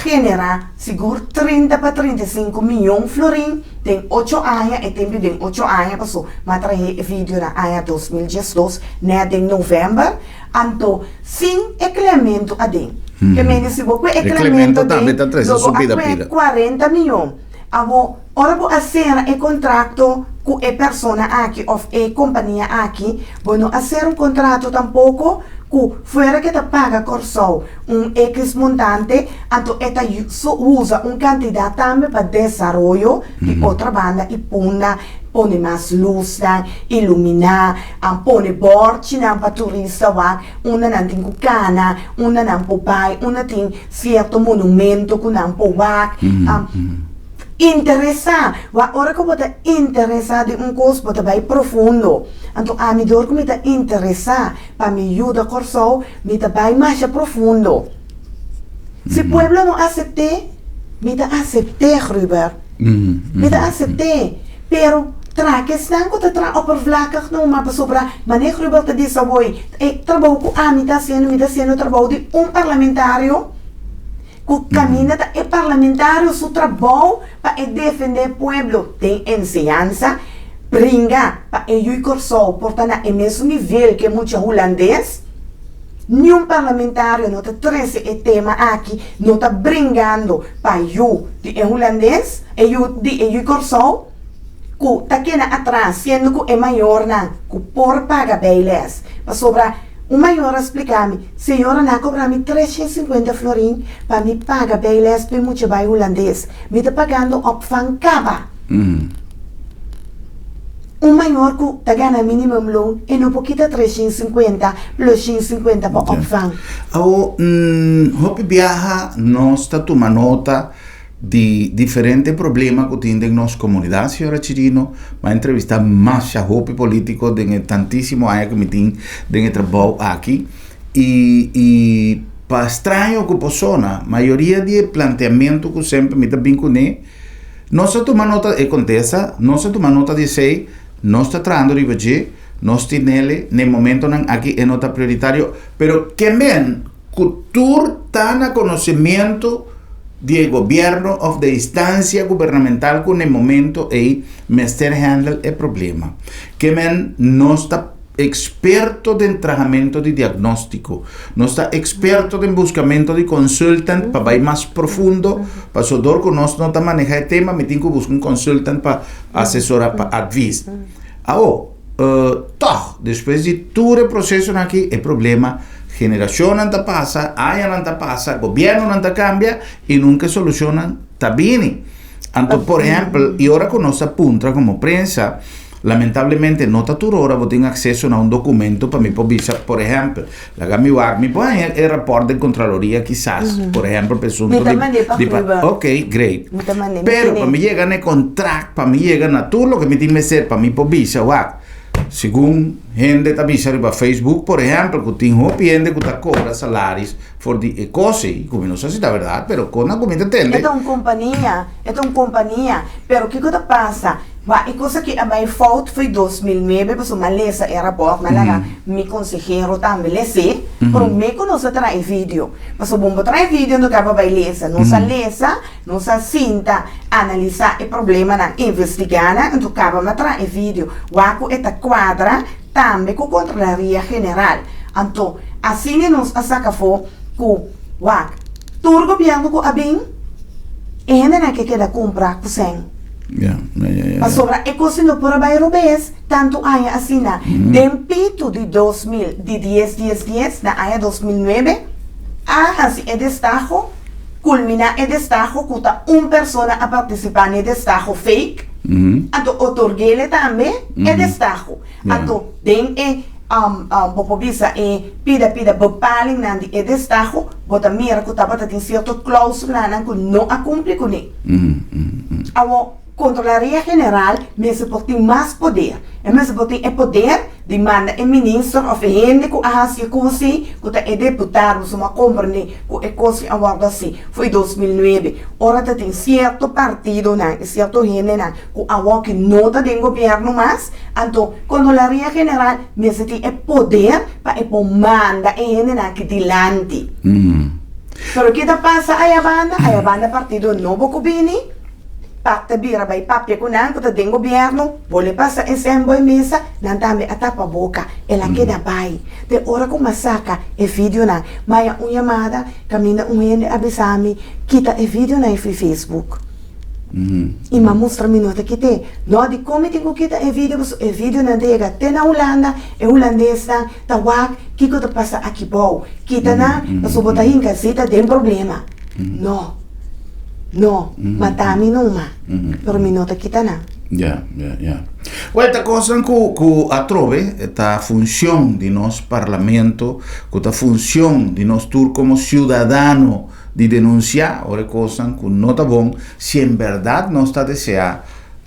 generá sigur 30 pa 35 miyon florin den ocho aña, e tempu den ocho aña paso mi a trahe e video na aña 2012 nèt den novèmber. Anto, sin e kleamentu aden. Ke mende si bo kue e kleamentu aden, lo bo a kue 40 miyon. Awor, ora bo a sera e kontrakto ku e persona aki òf e kompania aki, bo no a sera un kontrato tampoko. Ku fuera ku e ta paga Kòrsou un ekis montante, anto e ta usa un kantidat tambe pa desaroyo di Otrabanda i Punda, pone mas lusnan, iluminá, pone bòrchinan pa turista wak unda nan tin ku kana, unda nan por bai, unda tin sierto monumento ku nan por wak. Interesá. Wak ora ku bo ta interesá den un kos, bo ta bai profundo. Anto ami dor ku mi ta interesá pa mi yuda Kòrsou, mi ta bai masha profundo. Si pueblo no asept'é, mi ta asept'é, Gruber. Mi ta asept'é. Pero traha ku esnan ku ta traha oppervlakkig numa, pasobra manera Gruber ta bisa awor, e trabou ku ami ta hasiendo, mi ta hasiendo trabou di un parlamentario. Ku kaminda ta e parlamentario su trabou pa e defendé pueblo den enseñansa, bringa pa e yui Kòrsou por ta na e mesun nivel ku e mucha hulandes? Niun parlamentario no ta trese e tema aki, no ta bringando pa yu di e hulandes, e yu di e yui Kòrsou ku ta keda atras siendo ku e mayornan ku por paga bijles pasobra Un mayor a spliká mi, Señora nan a kobra mi 350 florin pa mi paga bijles p'e mucha bai hulandes. Mi ta pagando opvang kaba. Un mayor ku ta gana minimumloon e no por kita 350 plus 150 pa opvang. Awor, hopi biaha nos ta tuma nota di diferente problema ku tin den nos komunidat, señora Chirino. Mi a entrevistá masha hopi polítiko den e tantísimo aña ku mi tin den e trabou aki. I i pa straño ku por sona, mayoria di e planteamentu ku semper mi ta bin kuné, nos a tuma nota, e kontesta, nos a tuma nota di esei, nos ta trahando riba dje, nos tinele, na e momentonan aki e no ta prioritario, pero ke men ku tur ta na konosementu di e gobièrnu òf de instansia gubernamental ku na e momento ei mester handle e problema. Ke men nos ta eksperto den trahamentu di diagnóstiko, nos ta eksperto den buskamentu di consultant pa bai mas profundo, paso dor ku nos no ta manehá e tema mi tin ku buska un consultant pa asesorá, pa advis. Awo. Tòg, despues di tur e prosesonan aki, e problema, generashonnan ta pasa, añanan ta pasa, gobièrnunan ta kambia i nunka e solushonnan ta bini. Anto, por ehèmpel, i ora ku nos a puntra komo prensa, lamentablemente no ta tur ora bo tin akseso na un dokumento pa mi por bisa, por ehèmpel, laga mi wak, mi por haña e rapòrt den Kontraloria kisas, por ehèmpel, pa e asuntu Mi ta mand'é pa di, pa, Gruber. ok, great. Mi ta mand'é, mi Pero tene. pa mi yega na e kontrakt, pa mi yega na tur loke mi tin mester pa mi por bisa, wak, segun hende ta bisa riba Facebook, por ehèmpel, ku tin hopi hende ku ta kobra salaris for di e kos ei, ku mi no sa si ta bèrdat, pero kon nan ku mi ta tende. E ta un kompania, e ta un kompania, pero kiko ta pasa? Wak, e kos aki a bai fout fo'i 2009, pasobra mi a lesa e rapòrt, mi a laga mi konsehero tambe les'é, promé ku nos a traha e video. Pasobra bo no por traha e video no kaba bai lesa. Nos a lesa, nos a sinta analisá e problemanan, investigá nan, anto kaba mi a traha e video. Wak ku e ta kuadra tambe ku Kontralaria General. Anto, asina nos a saka afó ku, wak, tur gobièrnu ku a bin, e hendenan ke keda kumpra ku sèn. Pasobra e kos no por a bai robes tantu aña asina. Den pitu di 2000, di dies dies dies, na aña 2009, a hasi e destaho, kulminá e destaho ku ta un persona a partisipá na e destaho fake, anto otorg'ele tambe e destaho. Anto den e, bo por bisa e pida pida bepalingnan di e destaho, bo ta mira ku tabata tin sierto klausulanan ku no a kumpli kuné. Awor, Kontrolaria General mester por tin mas poder. E mester por tin e poder di manda e minister of e hende ku a hasi e kos ei, ku ta e deputado, pasobra mi a komprendé ku e kos ei a wòrdu hasi for di 2009, ora ta tin sierto partidonan i sierto hendenan ku awor ki no ta den gobièrnu mas, anto Kontrolaria General mester tin e poder pa e por manda e hendenan aki dilanti. Pero ke ta pasa aya banda? Aya banda partido nobo ku bini, pak ta bira bai papia ku nan ku ta den gobièrnu, bole pasa e sèn bo e mesa, nan tambe a tapa boka, el a keda bai. Te ora ku m'a saka e videonan, m'a un yamada kaminda un hende a bisa mi kita e videonan ei fi Facebook. I m'a mustra mi no ta kit'é. No, dikon mi tin ku kita e video? Pasobra e videonan ta yega te na Hulanda, e hulandesnan ta wak kiko ta pasa aki bou. Kita nan, pasobra bo ta hinka zita den problema. No, no, mata mi numa, pero mi no ta kita nan. Ya, ya, ya. Wel, ta kosnan ku ku atrobe ta funshon di nos parlamento, ku ta funshon di nos tur komo siudadano di denunsiá ora e kosnan ku no ta bon, si en bèrdat nos ta deseá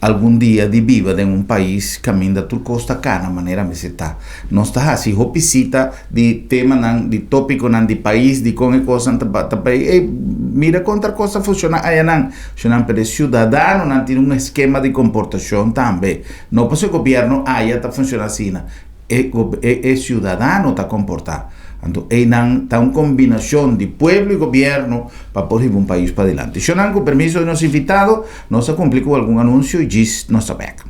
algun dia di biba den un pais kaminda tur kos ta kana manera mester ta. Nos ta hasi hopi sita di temanan, di tópikonan di pais, di kon e kosnan ta ta bai. Ey, mira kon tal kos ta funshoná ayanan. Shonnan, pero e siudadanonan tin un eskema di komportashon tambe. No pasobra e gobièrnu aya ta funshoná asina. E e siudadano ta komportá. Anto einan ta un kombinashon di pueblo i gobièrnu pa por hiba un pais padilanti. Shonnan, ku permiso di nos invitado, nos ta kumpli ku algun anunsio i djis nos ta bèk.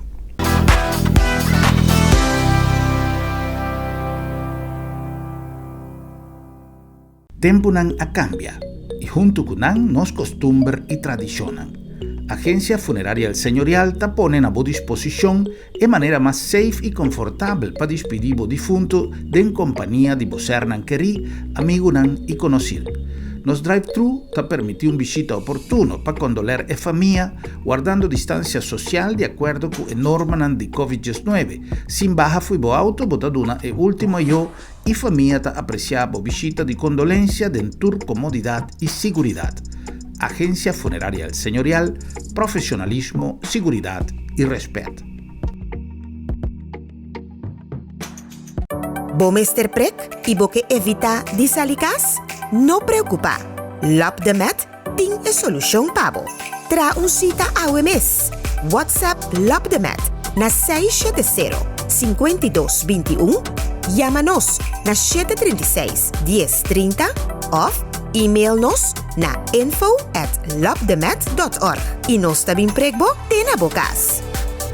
Tempunan a kambia i huntu ku nan nos kostumber i tradishonnan. Agensia Funeraria El Señorial ta pone na bo disposishon e manera mas safe i konfortabel pa dispidí bo difuntu den kompania di bo sernan kerí, amigunan i konosir. Nos drive-thru ta permití un bishita oportuno pa kondoler e famia, wardando distansia sosial di akuerdo ku e normanan di Covid 19. Sin baha fui bo auto bo ta duna e último ayó I famia ta apresiá bo bishita di kondolensia den tur komodidat i siguridat. Agensia Funeraria El Señorial, profesionalismo, siguridat i rèspèt. Bo mester prek i bo ke evitá di sali kas? No preokupá! Lap de Met Tin e solushon pa bo. Traha un sita awe mes. WhatsApp Lopdemet na 670 52 21, yama nos na 736 10 30 òf email nos na info at lopdemet dot org i nos ta bin prek bo te na bo kas.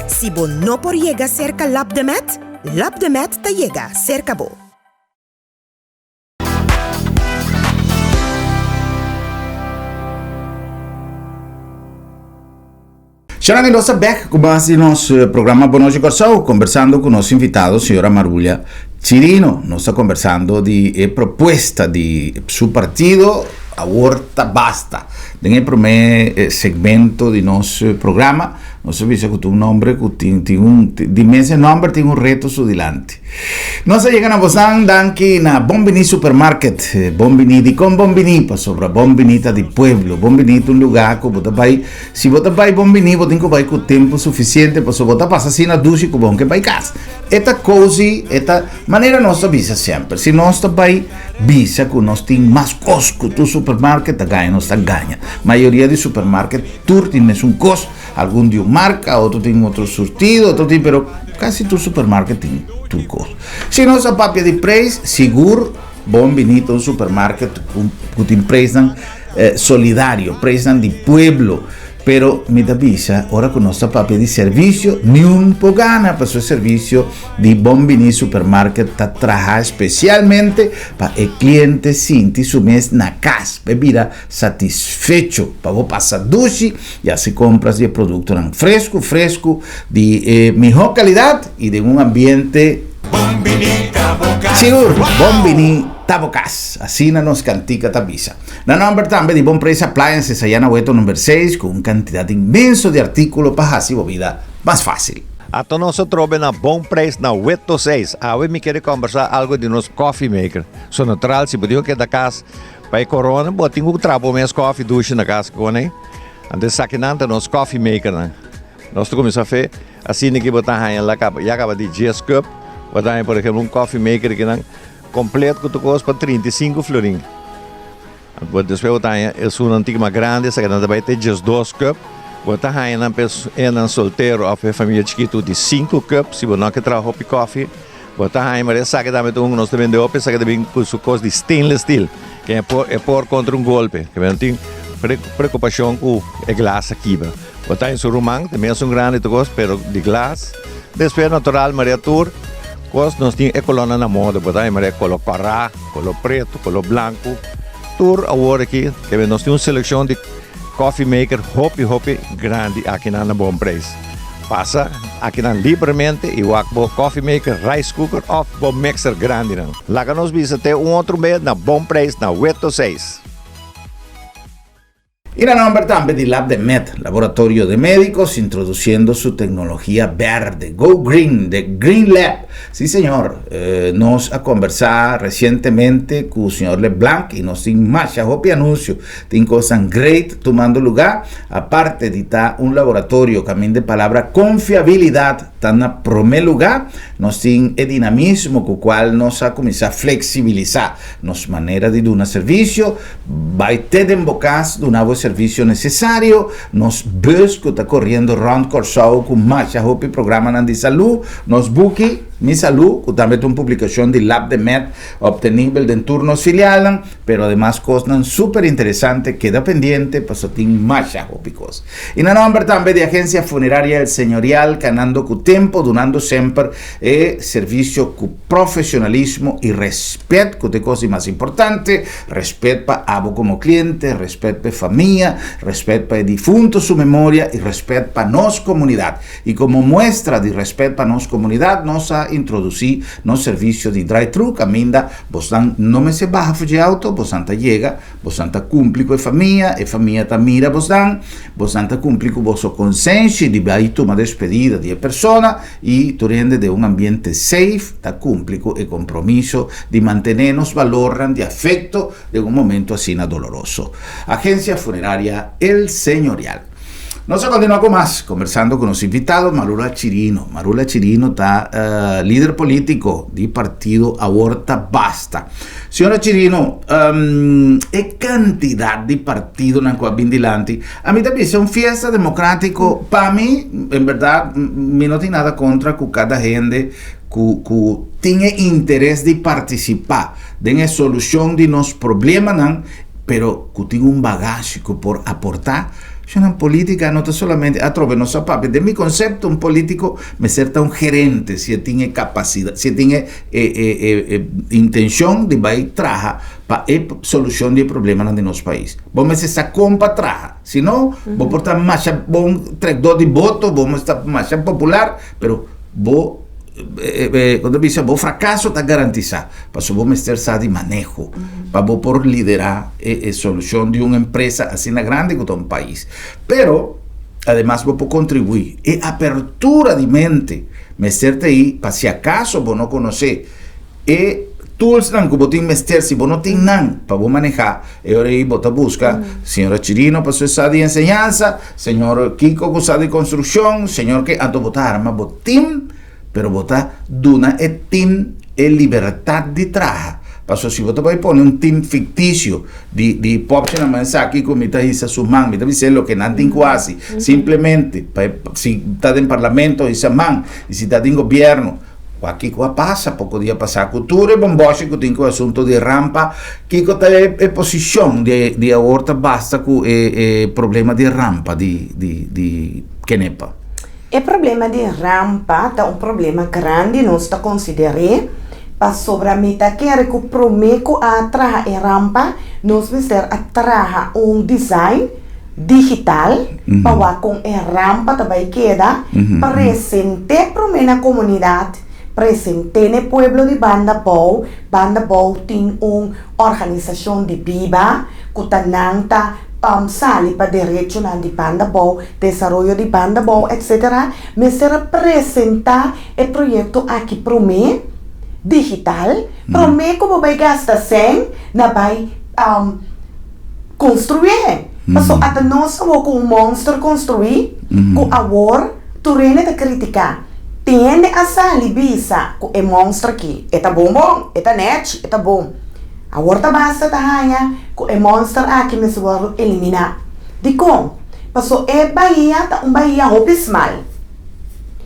Si bo no por yega serka Lopdemet, Lopdemet ta yega serka bo. Sharon y nos ta bek ku mas di nos eh, programa Bon Nochi Kòrsou, kombersando ku nos invitado, señora Marulia Chirino. Nos ta kombersando di e propuesta di su partido, Awor ta basta. Den e promé eh, segmento di nos eh, programa, nos a bisa ku ta un nombre ku tin, tin un, di mes e nomber tin un reto su dilanti. Nos a yega na bosan danki na Bon Bini Supermarket. Bon Bini, dikon Bon Bini? Pasobra Bon Bini ta di pueblo. Bon Bini ta un lugá ku bo ta bai, si bo ta bai Bon Bini bo tin ku bai ku tempu sufisiente pasobra bo ta pasa asina dushi ku bo ke bai kas. E ta kozi, e ta manera nos ta bisa semper, si nos ta bai bisa ku nos tin mas kos ku tur supermarket ta gaña, nos ta gaña. Mayoria di supermarket tur tin mesun kos. Algun di un marka, otro tin otro surtido, otro tin, pero casi tur supermarket tin tur cos. Si nos a papia di prijs, sigur bon bini ta un supermarket cu tin prijsnan eh, solidario, prijsnan di pueblo. Pero mi ta bisa, ora cu nos ta papia di servicio, niun por gana, pasobra e servicio di Bon Bini Supermarket ta traha especialmente pa e cliente sinti su mes na cas, pa e bira satisfecho pa bo pasa dushi y haci compras di e productonan fresco fresco di e miho calidad y den un ambiente Bon bini ta bo cas. Sigur, bon bini ta bo cas. Asina nos cantica ta bisa. Na nomber tambe di Bon Prijs Appliances aya na Weto number seis cu un cantidad inmenso di articulo pa haci bo bida mas facil. Ato nos a trobe na Bon Prijs na Weto seis. Awe mi kere combersa algo di nos coffee maker. So natural si bo dijo keda cas Pa e corona bo tin cu traha bo mes coffee dushi na cas con ei. Anto esakinan ta nos coffee makernan. Nos ta cuminsa fe asina ki bo ta haya la caba ya caba di dies cup bo ta haya por ehemplo un coffee maker kinan completo cu tur cos pa 35 florin. Anto despues bo ta haya esunnan tiki mas grandi esakinan ta bay te 12 cup. Bo ta haya nan pa enan soltero of e familia chikito di sinku cup si bo no ke traha hopi coffee. Bo ta haña mara esaki tambe ta un ku nos ta bende hopi, esaki ta bin ku su kos di stainless steel, ke e por e por kontra un golpe, ke no tin preokupashon ku e glas a kibra. Bo ta haña su ruman, ta mesun grandi tur kos, pero di glas. Despues natural mara tur kos nos tin e kolónan na moda, bo ta haña mara koló kòrá, koló pretu, koló blanku, tur awor aki, ke nos tin un selekshon di. coffee maker hopi hopi grandi akinan na Bon Prijs. Pasa akinan libremente y wak bo coffee maker, rice cooker of bo mixer grandinan. Laga nos bisa te un otro bes na Bon Prijs na Weto 6. Y na nomber tambe di Lab de Med, Laboratorio de Médicos, introduciendo su tecnologia berde, Go Green, de Green Lab. Sí, señor, nos a conversa recientemente cu señor LeBlanc y nos tin masha hopi anuncio. Tin cosnan great tumando lugar, aparte di ta un laboratorio caminda e palabra confiabilidad ta na prome lugar, nos tin e dinamismo cu cual nos a cuminsa flexibilisa nos manera di duna servicio, bay te den bo cas duna bo e servicio necesario, nos bus cu ta coriendo rond Corsou cu masha hopi programanan di salud, nos buki Mi Salud cu tambe ta un publicacion di Lab de Med obtenibel den tur nos filialnan. Pero ademas cosnan super interesante, keda pendiente paso tin masha hopi cos. Y na nomber tambe di Agencia Funeraria El Señorial canando cu tempo dunando semper e servicio cu profesionalismo y respet cu ta e cos di mas importante, respet pa abo como cliente, respet pa e famia, respet pa e difunto su memoria y respet pa nos comunidad. Y como muestra di respet pa nos comunidad nos a introduci nos servicio di drive-thru caminda Bosnan no mester baha for dje auto, bosnan ta yega, bosnan ta cumpli cu e famia, e famia ta mira bosnan, bosnan ta cumpli cu boso consenshi di bai tuma despedida di e persona y tur hende den un ambiente safe ta cumpli cu e compromiso di mantene nos balornan di afecto den un momento asina doloroso. Agencia Funeraria El Señorial. Nos a continua cu mas, conversando cu nos invitado Marula Chirino. Marula Chirino ta lider politico di partido Awor Ta Basta. Señora Chirino, e cantidad di partidonan cu a bin dilanti, a mi ta bisa un fiesta democratico, pa mi, en berdad, mi no tin nada contra cu cada hende cu cu tin e interes di participa den e solucion di nos problemanan, pero cu tin un bagashi cu por aporta. Shana politica no ta solamente atrobe nos a papia den mi concepto un politico mester ta un gerente si e tin e capacidad si e tin e e e intencion di bay traha pa e solucion di e problemanan di nos pais bo mester sa con pa traha si no bo por ta masha bon trekdor di boto bo mester ta masha popular pero bo Con ta bisa bo fracaso ta garantisa pasobra bo mester sa di maneho pa bo por lidera e solucion di un empresa asina grandi cu ta un pais. Pero ademas bo por contribui. E apertura di mente mester ta ahi pa si acaso bo no conoce e toolsnan cu bo tin mester, si bo no tin nan pa bo maneha, e ora ahi bo ta busca señora Chirino pasobra e sa di enseñansa, Señor kiko ku sa di konstrukshon, Señor ke, anto bo ta arma bo tim, pero bo ta duna e tim e libertat di traha. Pasobra si bo ta bai pone un tim fiktisio di di popshinan man esaki ku mi ta hisa su man, mi ta bis'é loke nan tin ku hasi, simplemente pa e si ta den parlamento hisa man i si ta den gobièrnu. Wak kiko a pasa poko dia pasá ku tur e bombòshi ku tin ku e asuntu di rampa, kiko ta e e posishon di di awor ta basta ku e e problema di rampa di di di Kenepa? E problema di rampa ta un problema grandi nos ta konsider'é pasobra mi ta kere ku promé ku a traha e rampa nos mester a traha un design digital pa wak kon e rampa ta bai keda, present'é promé na komunidat, present'é na e pueblo di Banda Bou. Banda Bou tin un organisashon di biba ku ta nan ta sali pa derechonan di Banda Bou, desaroyo di Banda Bou etsetera. Mester a presentá e proyekto aki promé digital, promé ku bo bai gasta sèn na bai Construye. Paso ata nos awor cu un monster construi cu awor tur hende ta critica. Tin hende a sali bisa cu e monster aki e ta bon bon, e ta nechi, e ta bon. Awor ta basta ta haya cu e monster aki mester wordo elimina. Dicon? Paso e bahia ta un bahia hopi smal.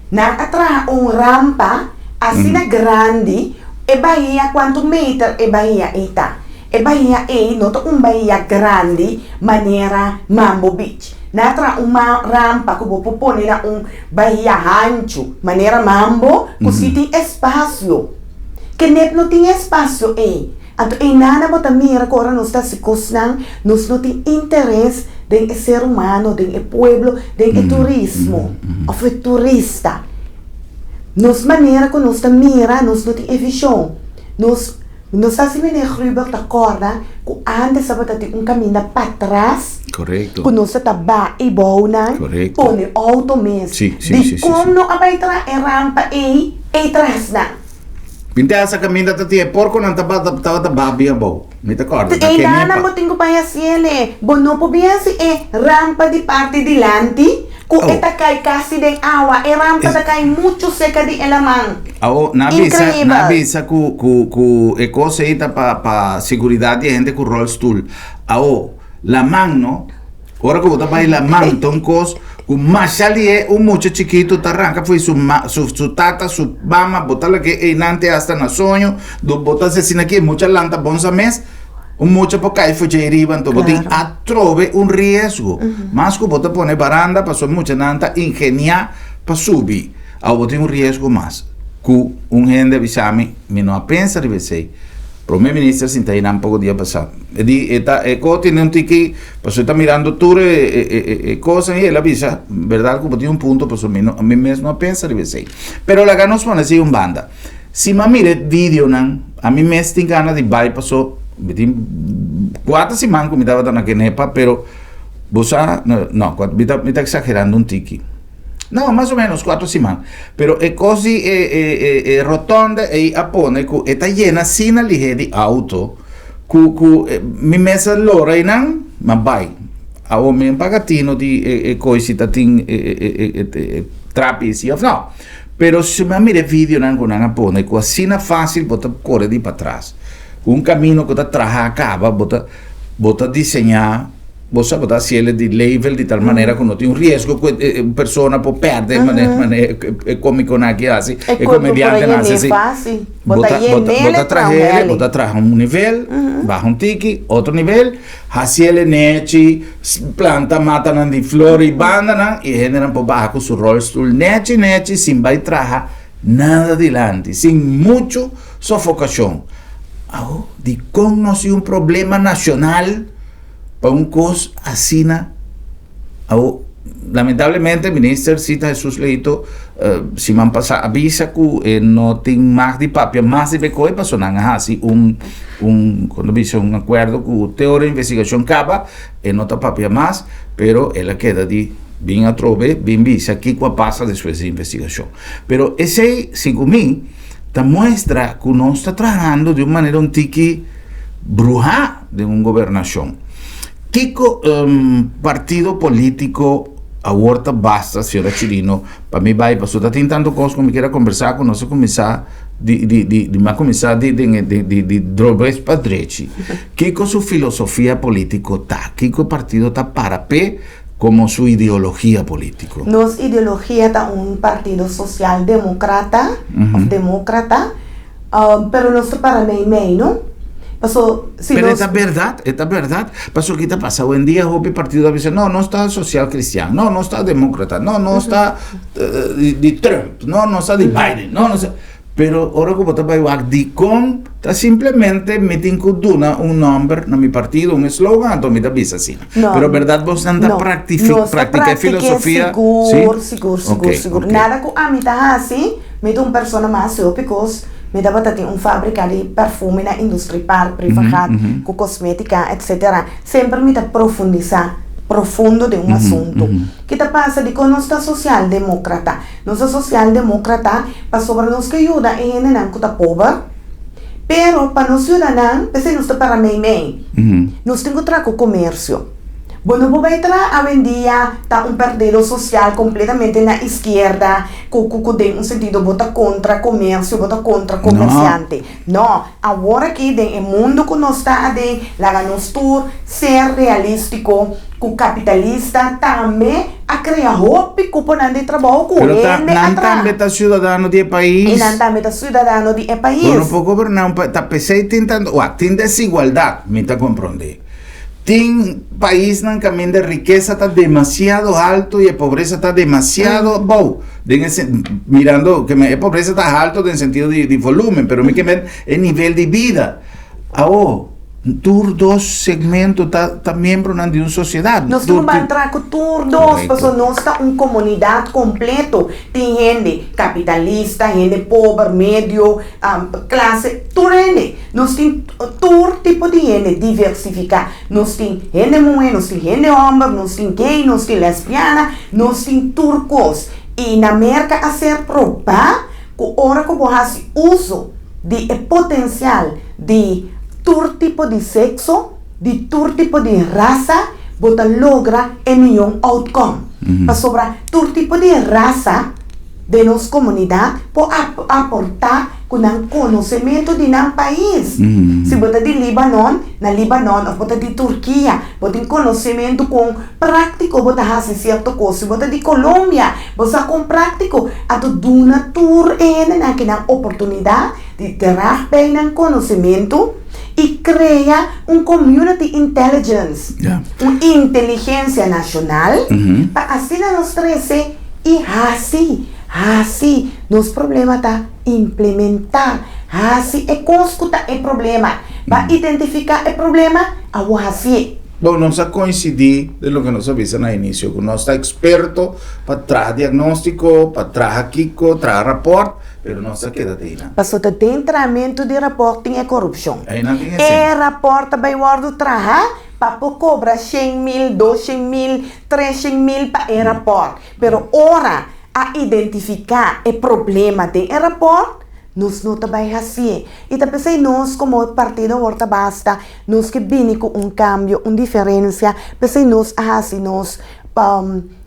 Nan a traha un rampa asina grandi, e bahia cuanto meter e bahia ey ta? E bahia ei no ta un bahia grandi manera Mambo Beach. Nan a traha un rampa ku bo por pone na un bahia hanchu manera Mambo ku si tin espasio. Kenep no tin espasio ei. Anto einana bo ta mira ku ora nos ta hasi kosnan nos no tin interes. den e ser humano, den e pueblo, den e turismo òf e turista. Nos manera ku nos ta mira, nos no tin e vishon. Nos no sa si meneer Gruber ta kòrda ku ántes tabata tin un kaminda patras ku nos ta ta ba i bounan pone outo mes. Dikon no a bai traha e rampa ei ei trasnan? Binti asa kaminda ta tin e porkonan tabata ba bien abou. Mi ta kòrda. Te einan bo tin ku bai hasiel. Bo no por bin hasi e rampa di parti dilanti ku e ta kai kasi den awa. E rampa ta kai muchu seka di e laman. Awo, nan a bisa, nan a bisa ku ku ku e kos ei ta pa pa seguridat di e hende ku ròlstul. Awo, laman no. Ora ku bo ta bai laman ta un kos ku masha lihe un mucha chikitu ta ranka fo'i su ma su su tata su mama bo ta lag'é einan te hasta na soño do bo ta hasi asina aki e mucha lanta bon sa mes un mucha por kai for djei riba anto bo tin atrobe un riesgo mas ku bo ta pone baranda pasobra e muchanan ta ingeniá pa subi awo bo tin un riesgo mas ku un hende a bisa mi mi no a pensa riba esei. Prome minister sinta einan poko dia pasá. E di e ta e ko tene un tiki pasobra e ta mirando tur e e e kosnan i el a bisa bèrdat ku bo tin un punto pasobra mi no mi mes no a pensa riba esei. Pero laga nos pone esei un banda. Si mi a mira e videonan ami mes tin gana di bai paso mi tin kuater siman ku mi tabata na Kenepa pero bo sa no mi ta mi ta eksagerando un tiki. No, mas o menos cuatro siman. Pero e cos di e, e, e, e rotonde ei a pone cu e ta yena asina lihe di auto cu, cu eh, mi mes a lora einan, ma bai. Awo mi no paga tino di e, e coi si ta tin e, e, e, e, e, e trapi si of no. Pero si mi a mira e videonan cu nan a pone cu asina facil bo ta core di patras. Cu un camino cu ta traha caba bo ta, bo ta diseña. Bo sa bo ta hasiel di label di tal manera ku no tin un riesgo ku e persona por pèrdè manera manera e komikonan aki hasi, e komediantenan hasi así. Bo ta bo ta trahel, bo ta traha un nivel, baha un tiki, otro nivel, hasiel nechi, planta matanan di flor i bandanan i e hendenan por baha ku su rolstoel nechi nechi sin bai traha nada dilanti, sin muchu sofokashon. Awo, dikon nos tin un problema nashonal? Pa un kos asina awo lamentablemente minister Sita Jesus Leito siman pasa a bisa ku e no tin mag di papia mas di Bekoe pasobra nan a hasi un un kon ta bisa un akuerdo ku te ora investigashon kaba e no ta papia mas pero el a keda di bin atrobe bin bisa kiko a pasa despues di investigashon pero esei segun mi ta muestra ku nos ta trahando di un manera un tiki bruhá den un gobernashon. Kiko partido polítiko awor ta basta, señora Chirino, pa mi bai pasobra ta tin tantu kos ku mi kier a kombersá ku nos a kuminsá di di di di mi a kuminsá di den di di di drobes pa drechi. Kiko su filosofia polítiko ta? Kiko e partido ta para p'e komo su ideologia polítiko? Nos ideologia ta un partido sosial demokrata òf demókrata. Pero nos ta para mei mei, no? Paso si Pero e nos. ta berdad, e ta berdad. Paso ki ta pasa awendia hopi partido ta bisa, no, nos ta social cristian, no, nos ta democrata, no, nos ta di, di Trump, no, nos ta di Biden, no, nos ta. Pero ora ku bo ta bai wak dikon ta simplemente mi tin ku duna un nomber na mi partido, un eslogan, anto mi ta bisa asina. No. Pero berdad bosnan ta No. practifi- Nos ta practica e practiké filosofia, sigur, si? sigur, sigur, Ok, sigur. ok. Nada ku ami ta hasi. Mi ta un persona mas hopi kos, mi tabata tin un fabrika di perfume na Industrie Park, Privagat, ku kosmetika, etsetera. Semper mi ta profundisá profundo den un asuntu. Ki ta pasa dikon nos ta sosialdemokrata? Nos ta sosialdemokrata pasobra nos ke yuda e hendenan ku ta pober, pero pa nos yuda nan, p'esei nos ta para meimei. Nos tin ku traha ku komersio. Bo no por bai traha awendia ta un partido sosial kompletamente na iskierda ku ku ku den un sentido bo ta kontra komersio, bo ta kontra komersiante. No, awor aki den e mundu ku nos ta aden laga nos tur ser realístiko ku kapitalista tambe a krea hopi kuponan di trabou ku Pero ta hende a nan traha. tambe ta siudadano di e I pais. nan tambe ta siudadano di e Bo pais. no por goberná un pais, ta p'esei tin tantu, wak, tin desigualdat, mi ta komprondé. Tin paisnan kaminda rikesa ta demasiado halto i e pobresa ta demasiado abou. Den e mirando ke e pobresa ta halto den sentido di volumen, pero mi ke men e nivel di bida. Awo, Tur dos segmento ta ta miembronan di un sosiedat. Nos tin ku ban traha ku tur dos, pasobra nos ta un komunidat kompleto. Tin hende kapitalista, hende pober, medio, klase, tur hende. Nos tin tur tipo di hende diversifiká. Nos tin hende muhé, nos tin hende hòmber, nos tin gay, nos tin lesbiana, nos tin tur kos. I na Merka a ser probá ku ora ku bo hasi uso di e potensial di tur tipo di sekso, di tur tipo di rasa, bo ta logra e mion outcome. Pasobra tur tipo di rasa den nos komunidat por aportá ku nan konosementu di nan pais. Si bo ta di Libanon, na Libanon, òf bo ta di Turkia, bo tin konosementu kon práktiko bo ta hasi sierto kos. Si bo ta di Colombia, bo sa kon práktiko. Anto duna tur e hendenan aki nan oportunidat di drag bij nan konosementu i krea un community intelligence, un inteligensia nashonal, pa asina nos trese i hasi, hasi, nos problema ta implementá, hasi e kos ku ta e problema. Ba identifiká e problema, awor hasié. Bon, nos a koinsidí den loke nos a bisa na inisio, ku nos ta eksperto pa traha diagnóstiko, pa traha kiko, traha rapòrt, pero nos a keda te einan. Pasobra ta den trahamentu di rapòrt tin e korupshon. Einan tin e E sèn. rapòrt ta bai wòrdu traha pa por kobra shen mil, doshen mil, treshen mil pa e rapòrt. Pero ora a identifiká e problema den e rapòrt, nos no ta bai hasié. I ta p'esei nos komo partido awor ta basta, nos ke bini ku un kambio, un diferensia, p'esei nos a hasi nos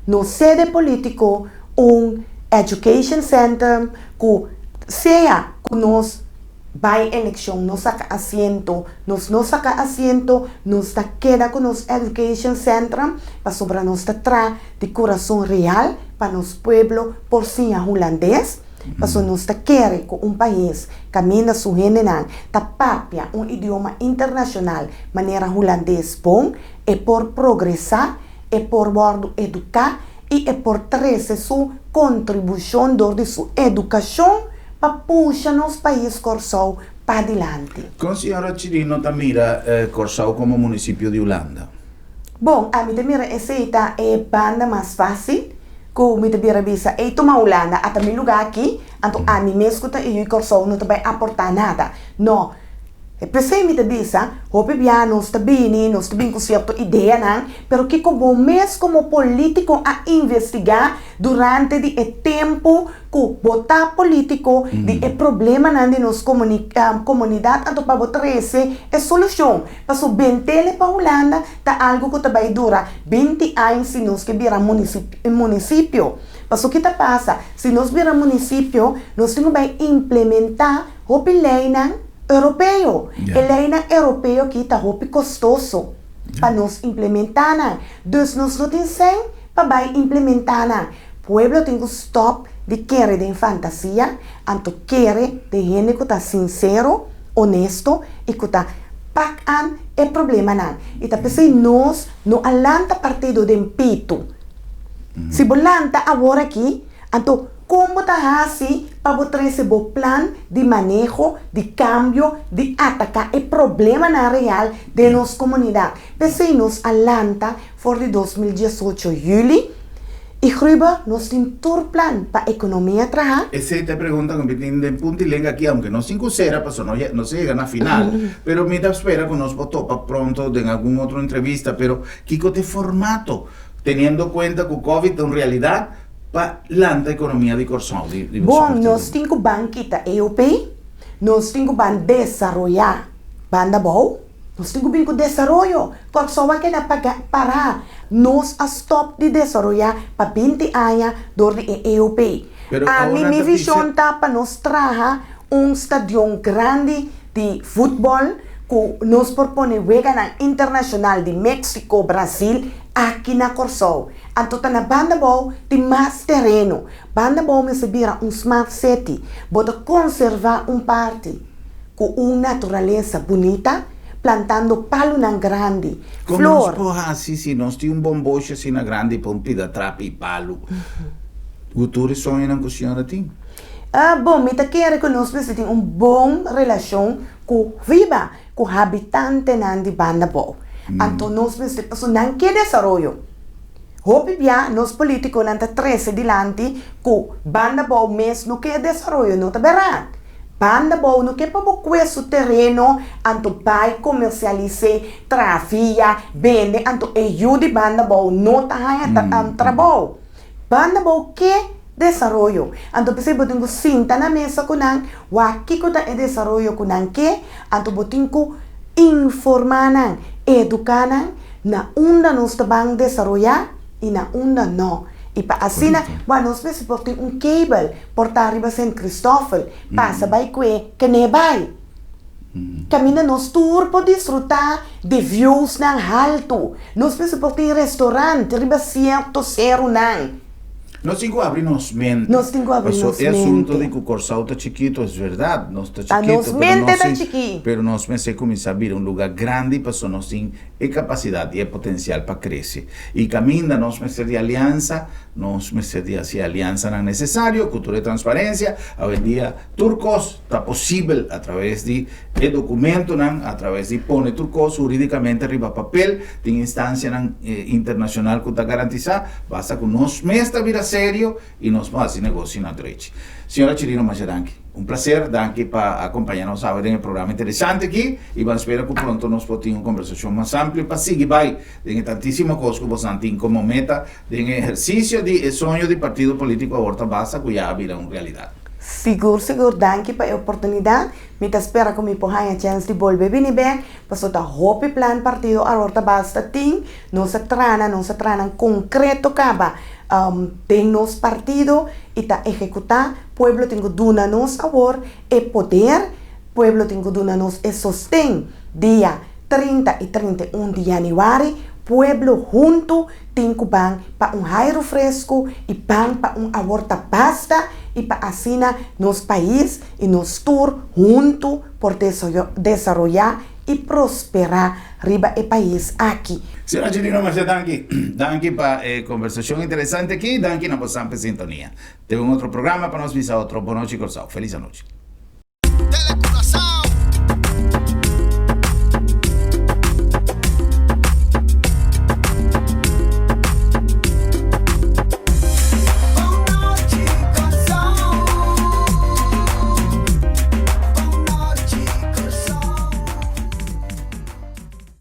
nos sede polítiko un education center ku sea ku nos bai elekshon nos saka asiento, nos no saka asiento, nos ta keda ku nos education center pasobra nos ta traha di kurason real pa nos pueblo por siña hulandes. Pasobra nos ta kere ku un pais kaminda su hendenan ta papia un idioma internashonal manera hulandes bon, e por progresá, e por wòrdu eduká i e por trese su kontribushon dor di su edukashon pa pusha nos pais Kòrsou padilanti. Kon señora Chirino ta mira Kòrsou komo munisipio di Hulanda? Bon, ami ta mira esei ta e banda mas fásil ku mi ta bira bisa, ey tuma Hulanda, ata mi lugá aki, anto ami mes ku ta e yu Kòrsou no ta bai aportá nada. No. P'esei mi ta bisa, hopi bia nos ta bini, nos ta bini ku sierto ideanan, pero kiko bo mes komo polítiko a investigá durante di e tempu ku bo ta polítiko di e problemanan di nos komunidat anto pa bo trese e solushon. Paso bentele pa Hulanda ta algu ku ta bai dura binti aña si nos ke bira munisipio. Paso ki ta pasa? Si nos bira munisipio nos tin ku bai implementá Hopi leinan europeo. E leinan europeo aki ta hopi kostoso pa nos implementá nan. Dus nos no tin sèn pa bai implementá nan. Pueblo tin ku stòp di kere den fantasia, anto kere den hende ku ta sinsero, onesto i ku ta pak an e problemanan. I ta p'esei nos no a lanta partido den pitu. Si bo lanta awor aki, anto Kon bo ta hasi pa bo trese bo plan di maneho di kambio di ataká e problemanan real den nos komunidat? P'esei nos a lanta for di 2018 yüli i Gruber nos tin tur plan pa ekonomia traha. Esei ta e pregunta ku mi tin den punti lenga aki, aunke no sin ku sera pasobra no no se yega na final, pero mi ta spera ku nos por topa pronto den algun otro entrevista, pero kiko ta e formato teniendo kuenta ku covid ta un realidat? Pa lanta ekonomia di Kòrsou di di boso Bon, partido. nos tin ku ban kita EOP, nos tin ku ban desaroyá Banda Bou, nos tin ku bin ku desaroyo. Kòrsou a keda paga pará. Nos a stòp di desaroyá pa binti aña dor di e EOP. Pero Ami awor nan mi ta bisa. vishon ta pa nos traha un stadion grandi di futbòl ku nos por pone weganan internashonal di Mexico, Brasil aki na Kòrsou. Anto ta na Banda Bou tin mas tereno. Banda Bou mester bira un smart city. Bo ta konservá un parti ku un naturalesa bunita, plantando palunan grandi, Kon nos flor. por hasi si nos tin un bomboshi asina grandi pa un pida trapi i palu? Ku tur e soñonan ku señora tin. Ah, bon, mi ta kere ku nos mester tin un bon relashon ku viba, ku habitantenan di Banda Bou. Anto nos mester, pasobra nan ke desaroyo. Hopi bia nos politikonan ta trese dilanti ku Banda Bou mes no ke desaroyo, no ta bèrdat. Banda Bou no ke pa bo kue su tereno anto bai komersialis'é, traha via, bende, anto e yu di Banda Bou no ta haña trabou. Banda Bou ke desaroyo, anto p'esei bo tin ku sinta na mesa ku nan, wak kiko ta e desaroyo ku nan ke, anto bo tin ku informá nan, eduká nan na unda nos ta ban desaroyá i na unda no. I pa asina, bueno, nos mester por tin un kabel por ta riba Sint Christoffel, pasa bai kue kene bai. Kaminda nos tur por disfrutá di viewsnan haltu. Nos mester por tin restaurant riba sierto serunan. Nos tin ku abri nos mente. Nos tin ku abri Paso nos e asunto mente. di ku Kòrsou ta chikitu es bèrdat, nos ta Ta nos chikitu, pero mente nos ta tin, chikí. pero nos mester kuminsá bira un lugá grandi paso nos tin e kapasidat i e potensial pa krese. I kaminda nos mester di aliansa, nos mester di hasi e aliansanan nesesario ku tur e transparensia. Awendia tur kos ta posibel a traves di e dokumentonan, a traves di pone tur kos huridikamente riba papel. Tin instansianan internashonal ku ta garantisá, basta ku nos mes ta bira serio i nos por hasi negoshi na drechi. Señora Chirino masha danki. Un plaser, danki pa akompañá nos awe den e programa interesante aki i ban spera ku pronto nos por tin un kombersashon mas amplio pa sigui bai den e tantísimo kos ku bosan tin komo meta den e ehersisio di e soño di partido polítiko awor ta basta ku ya a bira un realidat. Sigur sigur danki pa e oportunidat. Mi ta spera ku mi por haña chèns di bolbe bini bèk pasobra ta hopi plan partido awor ta basta tin. Nos a trana, nos a tranan konkreto kaba den nos partido i ta ehekutá. Pueblo tin ku duna nos awor e poder, pueblo tin ku duna nos e sosten dia 30 i 31 di yanüari. Pueblo huntu tin ku ban pa un hairu fresku i ban pa un awor ta basta i pa asina nos pais i nos tur huntu por desaroyá i prosperá riba e pais aki. Señor Angelino masha danki. Danki pa e conversacion interesante aki. Danki na bo sampe sintonia. Te un otro programa pa nos bisa otro. Bonochi Corsou. Feliz anochi. Tele Curaçao.